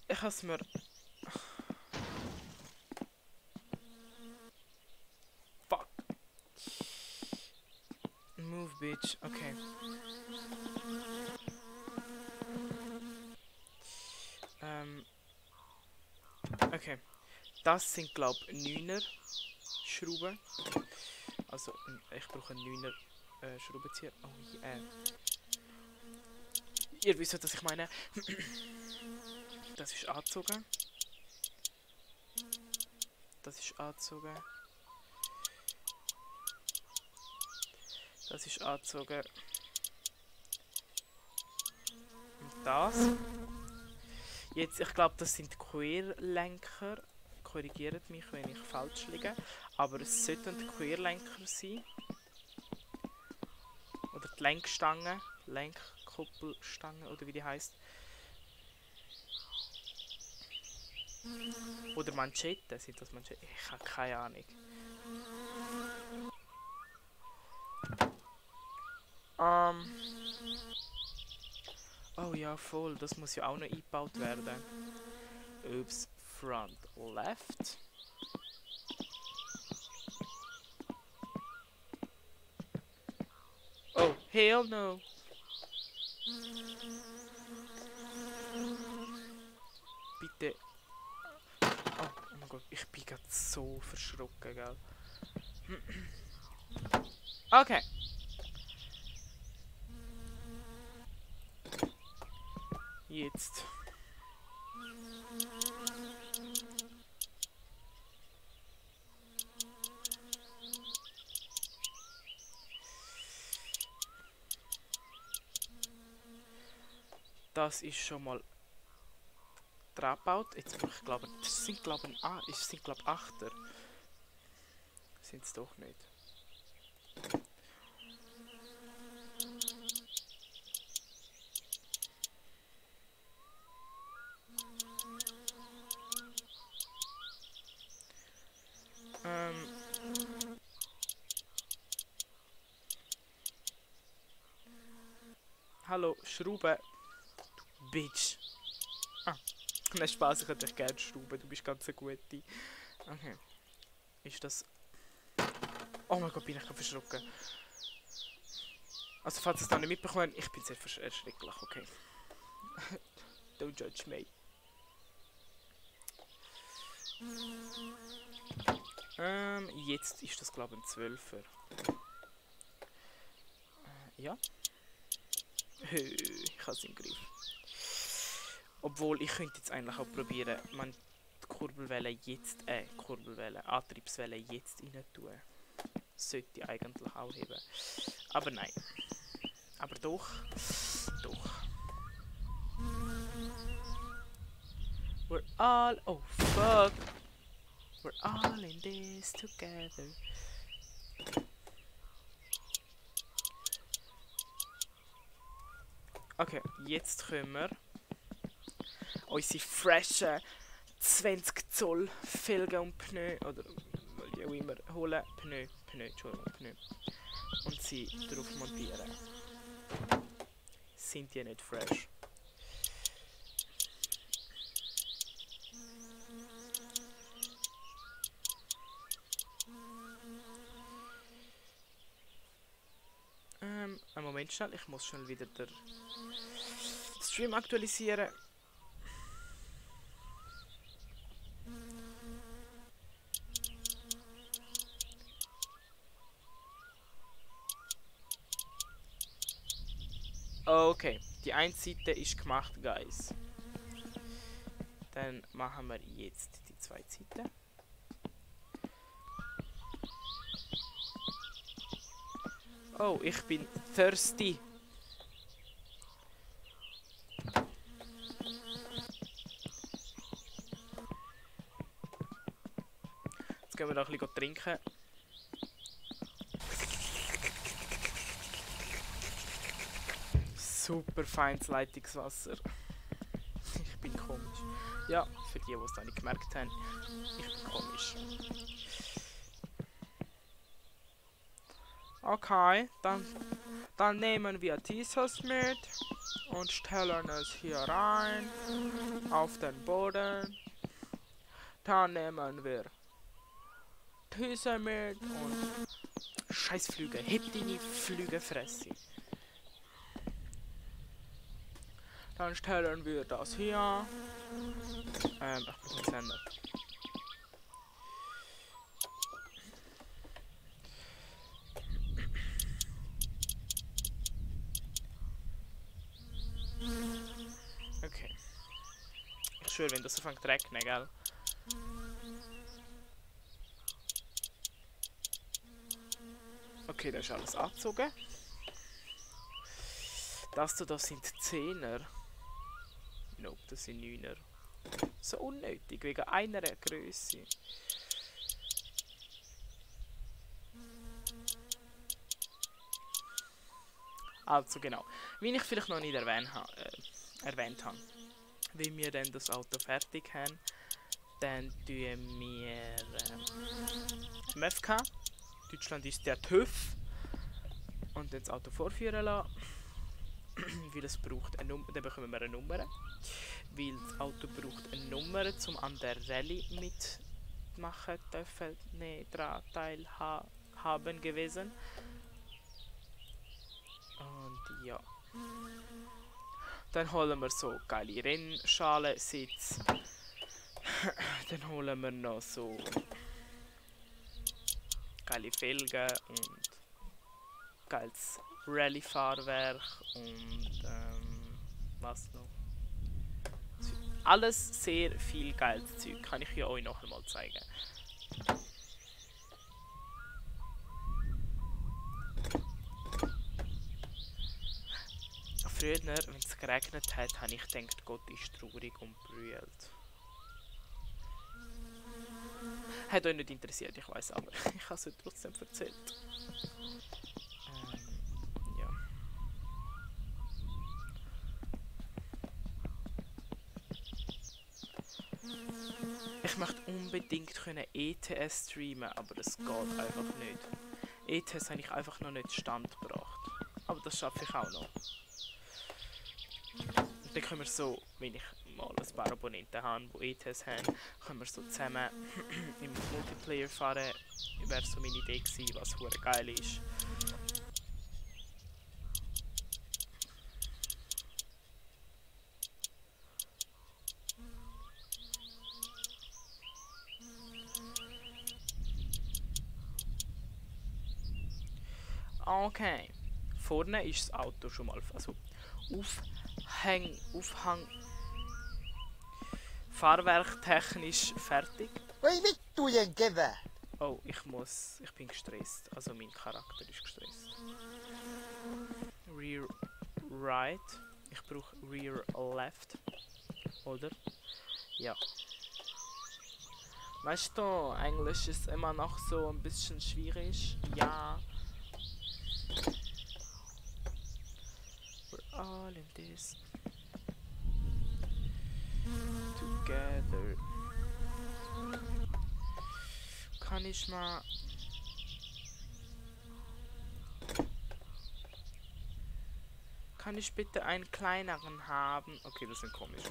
Ich has mir... Fuck. Move, bitch. Okay. Okay. Das sind, glaube ich, 9er Schrauben. Also, ich brauche einen 9er Schraubenzieher. Oh, yeah. Ihr wisst, was ich meine. Das ist angezogen. Das ist angezogen. Das ist angezogen. Und das. Jetzt, ich glaube, das sind Querlenker. Korrigiert mich, wenn ich falsch liege. Aber es sollten Querlenker sein. Oder die Lenkstange. Lenkkuppelstange, oder wie die heißt. Oder Manschetten, sind das Manschetten? Ich habe keine Ahnung. Oh ja, voll, das muss ja auch noch eingebaut werden. Ups, front left. Oh, hell no. Bitte. Oh mein Gott, ich bin gerade so verschrocken, gell? Okay. Jetzt. Das ist schon mal dran gebaut. Jetzt ich glaube, das sind glaube ich 8er. Sind es doch nicht. Hallo, Schrauben. Du Bitch. Ah, nein, Spaß, ich hätte dich gerne Schrauben. Du bist ganz eine gute. Okay. Ist das... Oh mein Gott, bin ich gerade verschrocken. Also, falls ihr es noch nicht mitbekommen, ich bin sehr erschrecklich, okay. Don't judge me. Jetzt ist das, glaube ich, ein 12er. Ja. Ich habe es im Griff. Obwohl, ich könnte jetzt eigentlich auch probieren, die Kurbelwelle jetzt, Antriebswelle jetzt rein tun. Sollte ich eigentlich auch heben. Aber nein. Aber doch. We're all, oh fuck. We're all in this together. Okay, jetzt können wir unsere freshen 20 Zoll Felgen und Pneu, oder wie auch immer, holen. Pneu, und sie drauf montieren. Sind die nicht fresh? Einen Moment schnell, ich muss schon wieder den Stream aktualisieren. Okay, die eine Seite ist gemacht, guys. Dann machen wir jetzt die zweite Seite. Oh, ich bin thirsty. Jetzt gehen wir noch ein bisschen trinken. Super feines Leitungswasser. Ich bin komisch. Ja, für die es noch nicht gemerkt haben, ich bin komisch. Okay, dann nehmen wir dieses mit und stellen es hier rein auf den Boden. Dann nehmen wir diese mit und scheiß Flüge, heb deine Flügelfresse. Dann stellen wir das hier. Ich brauche einen Sender. Okay. Ich schwöre, wenn das so fängt zu regnen, gell? Okay, da ist alles angezogen. Das sind 10er. Knopf, das sind 9er. So unnötig, wegen einer Größe. Also genau, wie ich vielleicht noch nicht erwähnt habe, wenn wir dann das Auto fertig haben, dann tun wir MFK, Deutschland ist der TÜV, und dann das Auto vorführen lassen, weil es braucht eine Nummer, dann bekommen wir eine Nummer, weil das Auto braucht eine Nummer, um an der Rallye mitmachen dürfen, daran teilhaben gewesen. Und ja. Dann holen wir so geile Rennschalensätze. Dann holen wir noch so geile Felgen und geiles Rallye-Fahrwerk und was noch? Alles sehr viel geiles Zeug. Kann ich euch noch einmal zeigen. Früher, wenn es geregnet hat, habe ich gedacht, Gott ist traurig und brüllt. Hat euch nicht interessiert, ich weiß, aber ich habe es euch trotzdem erzählt. Ja. Ich möchte unbedingt ETS streamen, aber das geht einfach nicht. ETS habe ich einfach noch nicht Stand gebracht. Aber das schaffe ich auch noch. Und dann können wir so, wenn ich mal ein paar Abonnenten habe, die ETS haben, können wir so zusammen im Multiplayer fahren. Wäre so meine Idee gewesen, was hure geil ist. Okay. Vorne ist das Auto schon mal, also Aufhang fahrwerktechnisch fertig. Oh, ich bin gestresst, also mein Charakter ist gestresst. Rear right, ich brauche Rear left, oder? Ja. Weißt du, Englisch ist immer noch so ein bisschen schwierig, ja. We're all in this together. Kann ich mal... Kann ich bitte einen kleineren haben? Okay, das sind komisch.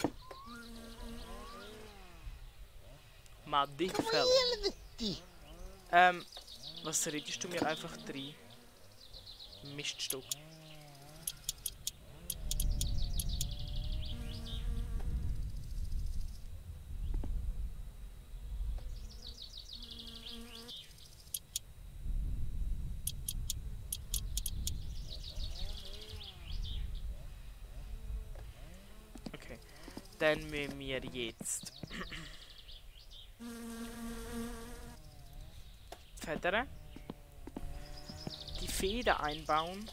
Mal dich was redest du mir einfach drin? Miststück. Okay, dann müssen wir jetzt Federn, die Feder einbauen.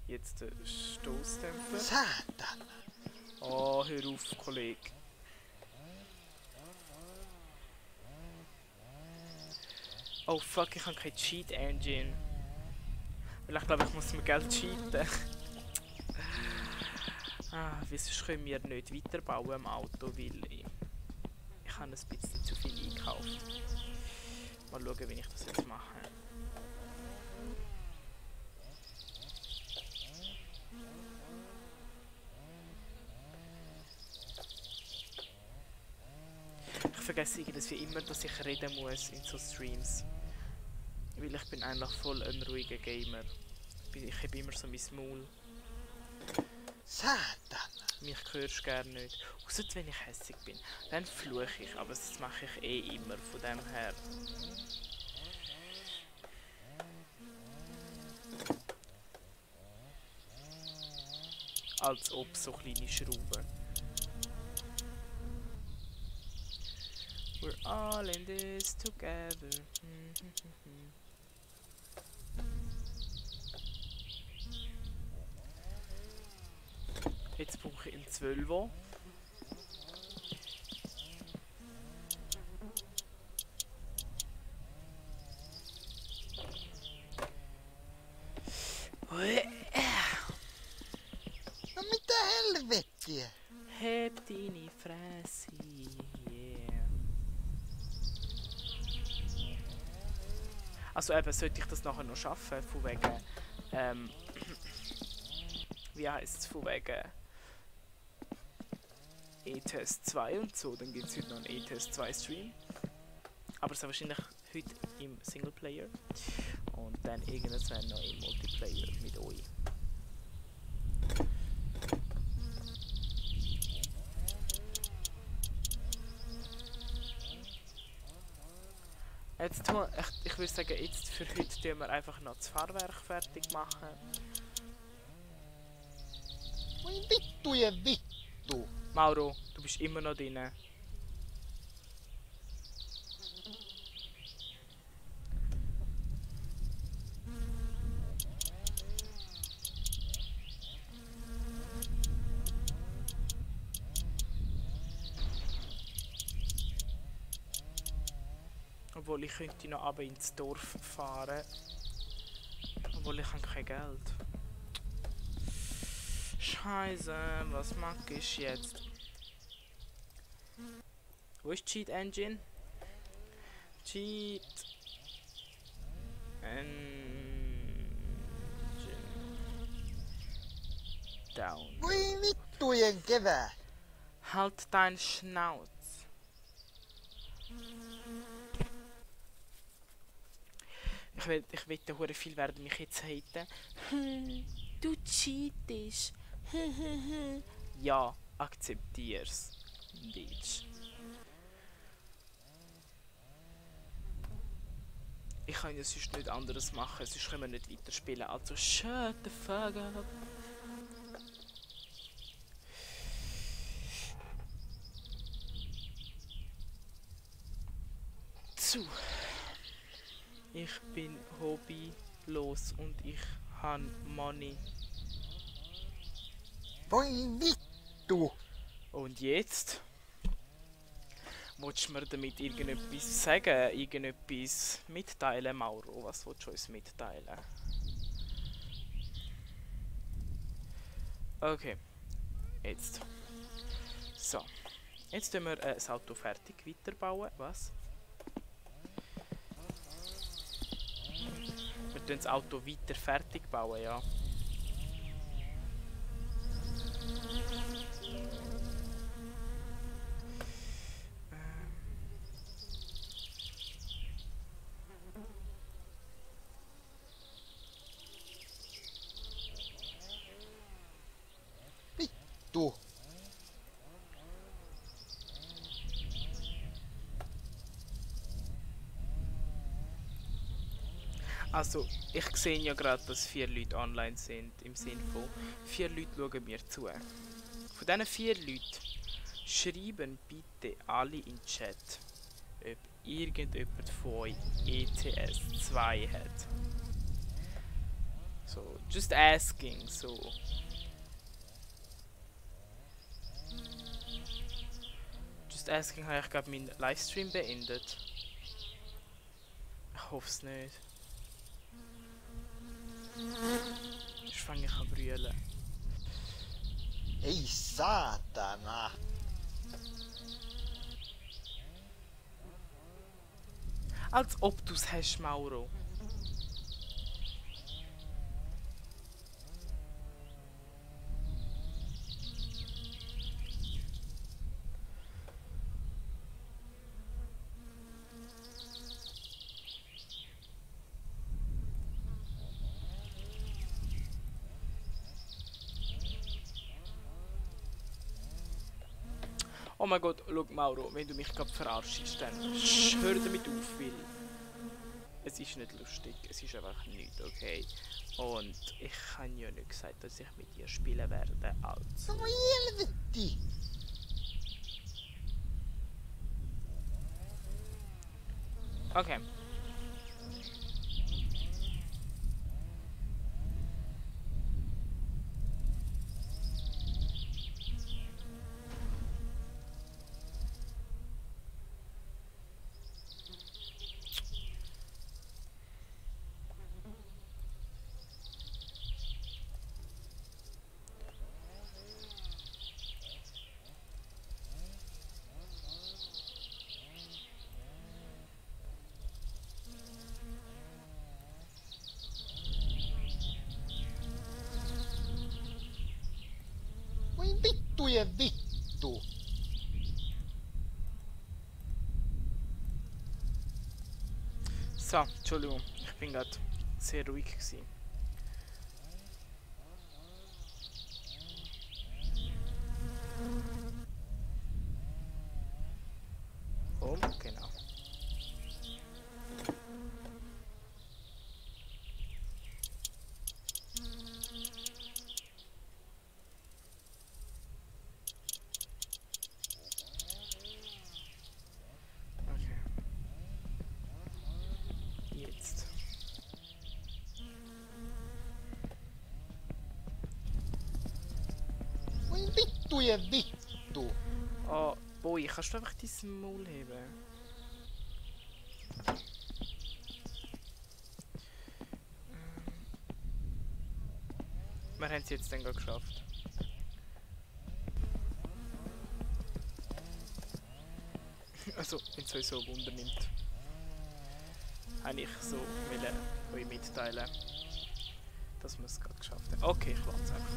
Jetzt der Stoßdämpfer. Satan! Oh, hör auf, Kollege. Oh fuck, ich habe keine Cheat Engine. Weil ich glaube, ich muss mir Geld cheaten. Wieso können wir nicht weiterbauen im Auto, weil ich habe ein bisschen zu viel eingekauft. Mal schauen, wie ich das jetzt mache. Ich vergesse irgendwie immer, dass ich reden muss in so Streams. Weil ich bin eigentlich voll ein ruhiger Gamer. Ich habe immer so mein Maul. Satan! Mich hörst du gerne nicht. Ausser wenn ich hässig bin. Dann fluche ich, aber das mache ich eh immer von dem her. Als ob so kleine Schrauben. We're all in this together. Jetzt brauche ich einen 12er. Mit der Helvete! Heb deine Fresse. Yeah. Also eben, sollte ich das nachher noch schaffen, von wegen, wie heisst es, von wegen E-Test 2 und so, dann gibt es heute noch einen E-Test 2 Stream. Aber es ist wahrscheinlich heute im Singleplayer und dann irgendwann noch im Multiplayer mit euch. Jetzt tun, ich würde sagen, jetzt für heute tun wir einfach noch das Fahrwerk fertig machen. Voi vittu ja vittu! Mauro, du bist immer noch drin. Obwohl ich könnte noch runter ins Dorf fahren. Obwohl ich habe kein Geld. Scheiße, was mag ich jetzt? Wo ist Cheat Engine? Cheat Engine down. Voi vittujen kevää! Halt dein Schnauz. Ich wette, hure viel werden mich jetzt haten. Du cheatest. Ja, akzeptier's. Bitch. Ich kann ja sonst nicht anderes machen, sonst können wir nicht weiterspielen. Also shut the fuck up. So. Ich bin hobbylos und ich habe Money. Voi vittu! Und jetzt? Willst du mir damit irgendetwas sagen? Irgendetwas mitteilen, Mauro? Was willst du uns mitteilen? Okay. Jetzt. So. Jetzt tun wir das Auto fertig weiterbauen. Was? Wir tun das Auto weiter fertig bauen, ja. Du! Also, ich sehe ja gerade, dass 4 Leute online sind, im Sinne von 4 Leute schauen mir zu. Von diesen 4 Leuten schreiben bitte alle in den Chat, ob irgendjemand von euch ETS 2 hat. So, just asking, so. Just asking, habe ich glaube meinen Livestream beendet. Ich hoffe es nicht. Jetzt fange ich an zu brüllen. Ei saatana! Als ob du es hast, Mauro. Oh mein Gott, schau Mauro, wenn du mich gerade verarschst, dann hör damit auf, weil es ist nicht lustig, es ist einfach nicht, okay? Und ich habe ja nicht gesagt, dass ich mit dir spielen werde, also. Voi helvetti! Okay. Vittujen vittu. So, Entschuldigung, ich bin gerade sehr ruhig gewesen. Oh, genau. Okay. Jetzt. Voi vittujen vittu. Oh, Boy, kannst du einfach dein Maul heben? Wir haben es jetzt dann gerade geschafft. Also, wenn es euch so Wunder nimmt. Habe ich so wollen euch mitteilen, dass wir es gerade geschafft haben. Okay, ich lade es einfach.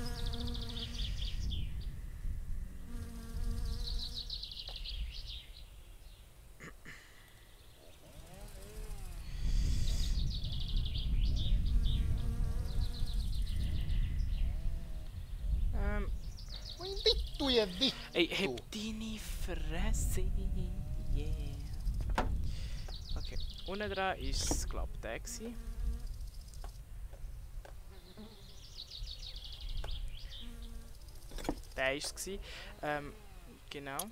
Voi vittujen vittu. Ey, heb deine Fresse! Yeah! Okay, unten dran ist es, glaube ich, der gewesen. Der ist es gewesen. Genau.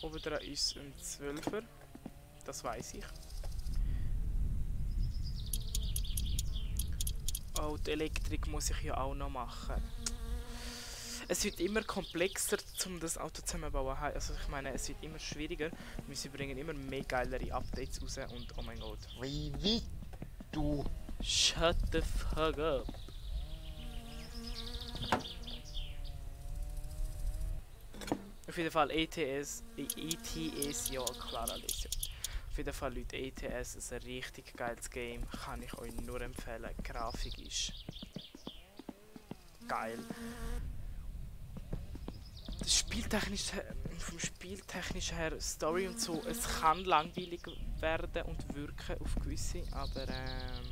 Oben dran ist ein 12er. Das weiß ich. Oh, die Elektrik muss ich ja auch noch machen. Es wird immer komplexer, um das Auto zusammenzubauen. Also ich meine, es wird immer schwieriger. Wir bringen immer mehr geilere Updates raus und oh mein Gott. Voi vittu. Shut the fuck up. Auf jeden Fall ETS, ja klar alles. Auf jeden Fall Leute, ETS ist ein richtig geiles Game, kann ich euch nur empfehlen. Die Grafik ist geil. Das Spieltechnisch, vom Spieltechnisch her, Story und so, es kann langweilig werden und wirken auf gewisse, aber ein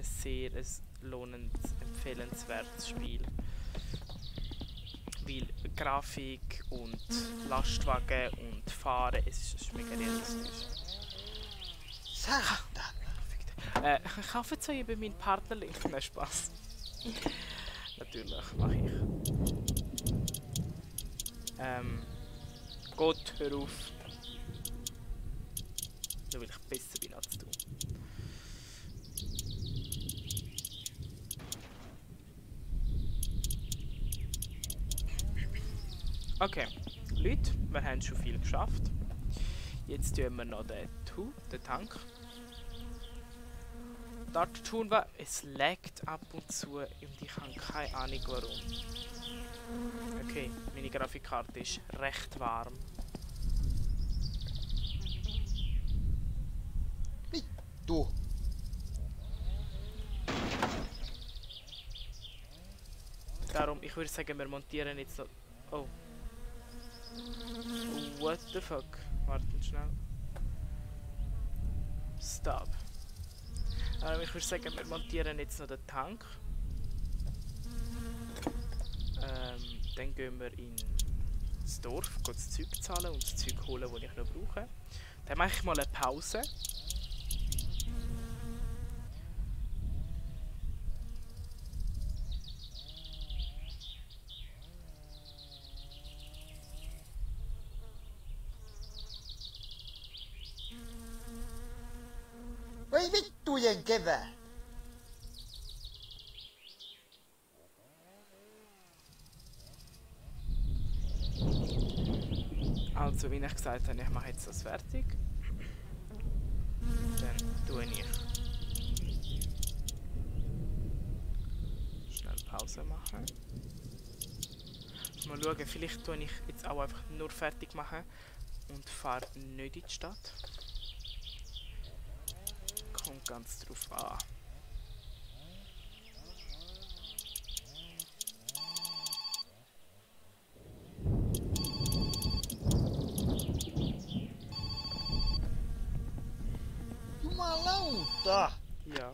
sehr lohnend, empfehlenswertes Spiel. Weil Grafik und Lastwagen und Fahren, es ist mega realistisch. Satan. Kaufen Sie über meinen Partnerlink? Nein, Spaß. Natürlich, mache ich. Gott, hör auf. Nur weil ich besser bin als du. Okay, Leute, wir haben schon viel geschafft. Jetzt tun wir noch den Tank. Dort tun wir, es laggt ab und zu und ich habe keine Ahnung warum. Okay, meine Grafikkarte ist recht warm. Vittu. Darum, ich würde sagen, wir montieren jetzt noch... Oh. What the fuck? Warten schnell. Stop. Ich würde sagen, wir montieren jetzt noch den Tank. Dann gehen wir ins Dorf, gehen das Zeug zahlen und das Zeug holen, das ich noch brauche. Dann mache ich mal eine Pause. Voi vittujen kevää. Also, wie ich gesagt habe, ich mache jetzt das fertig. Dann tue ich schnell Pause machen. Mal schauen, vielleicht tue ich jetzt auch einfach nur fertig machen und fahre nicht in die Stadt. ganz drauf an. Jumalauta! Ja.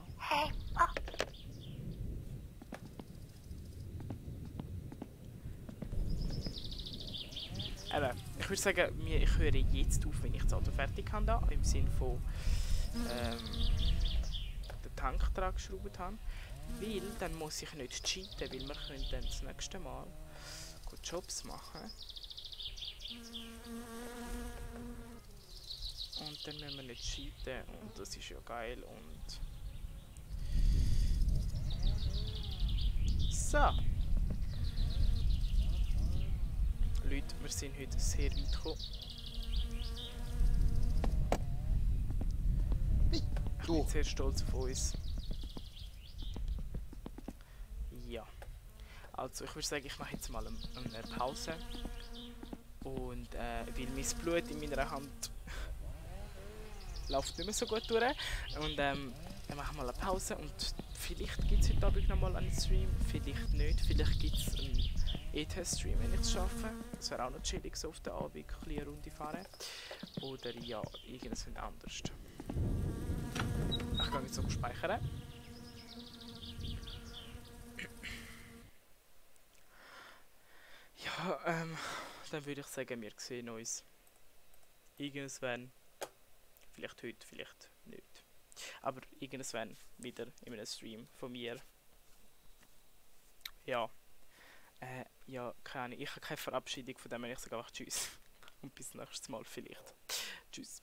Aber ich würde sagen, ich höre jetzt auf, wenn ich das Auto fertig habe, da, im Sinne von den Tank dran geschraubt habe. Weil dann muss ich nicht cheaten, weil wir können dann das nächste Mal gut Jobs machen. Und dann müssen wir nicht cheaten und das ist ja geil und... So! Leute, wir sind heute sehr weit gekommen. Ich bin sehr stolz auf uns. Ja. Also ich würde sagen, ich mache jetzt mal eine Pause. Und weil mein Blut in meiner Hand läuft nicht mehr so gut durch. Und dann machen wir mal eine Pause und vielleicht gibt es heute Abend nochmal einen Stream, vielleicht nicht. Vielleicht gibt es einen E-Test-Stream, wenn ich es schaffe. Das wäre auch noch chillig, so auf den Abend ein bisschen eine Runde fahren. Oder ja, irgendwas anderes. Ich gehe jetzt noch speichern. Ja, dann würde ich sagen, wir sehen uns irgendwann. Vielleicht heute, vielleicht nicht. Aber irgendwann wieder in einem Stream von mir. Ja. Ja, keine Ahnung. Ich habe keine Verabschiedung, von dem ich sage einfach Tschüss. Und bis nächstes Mal vielleicht. Tschüss.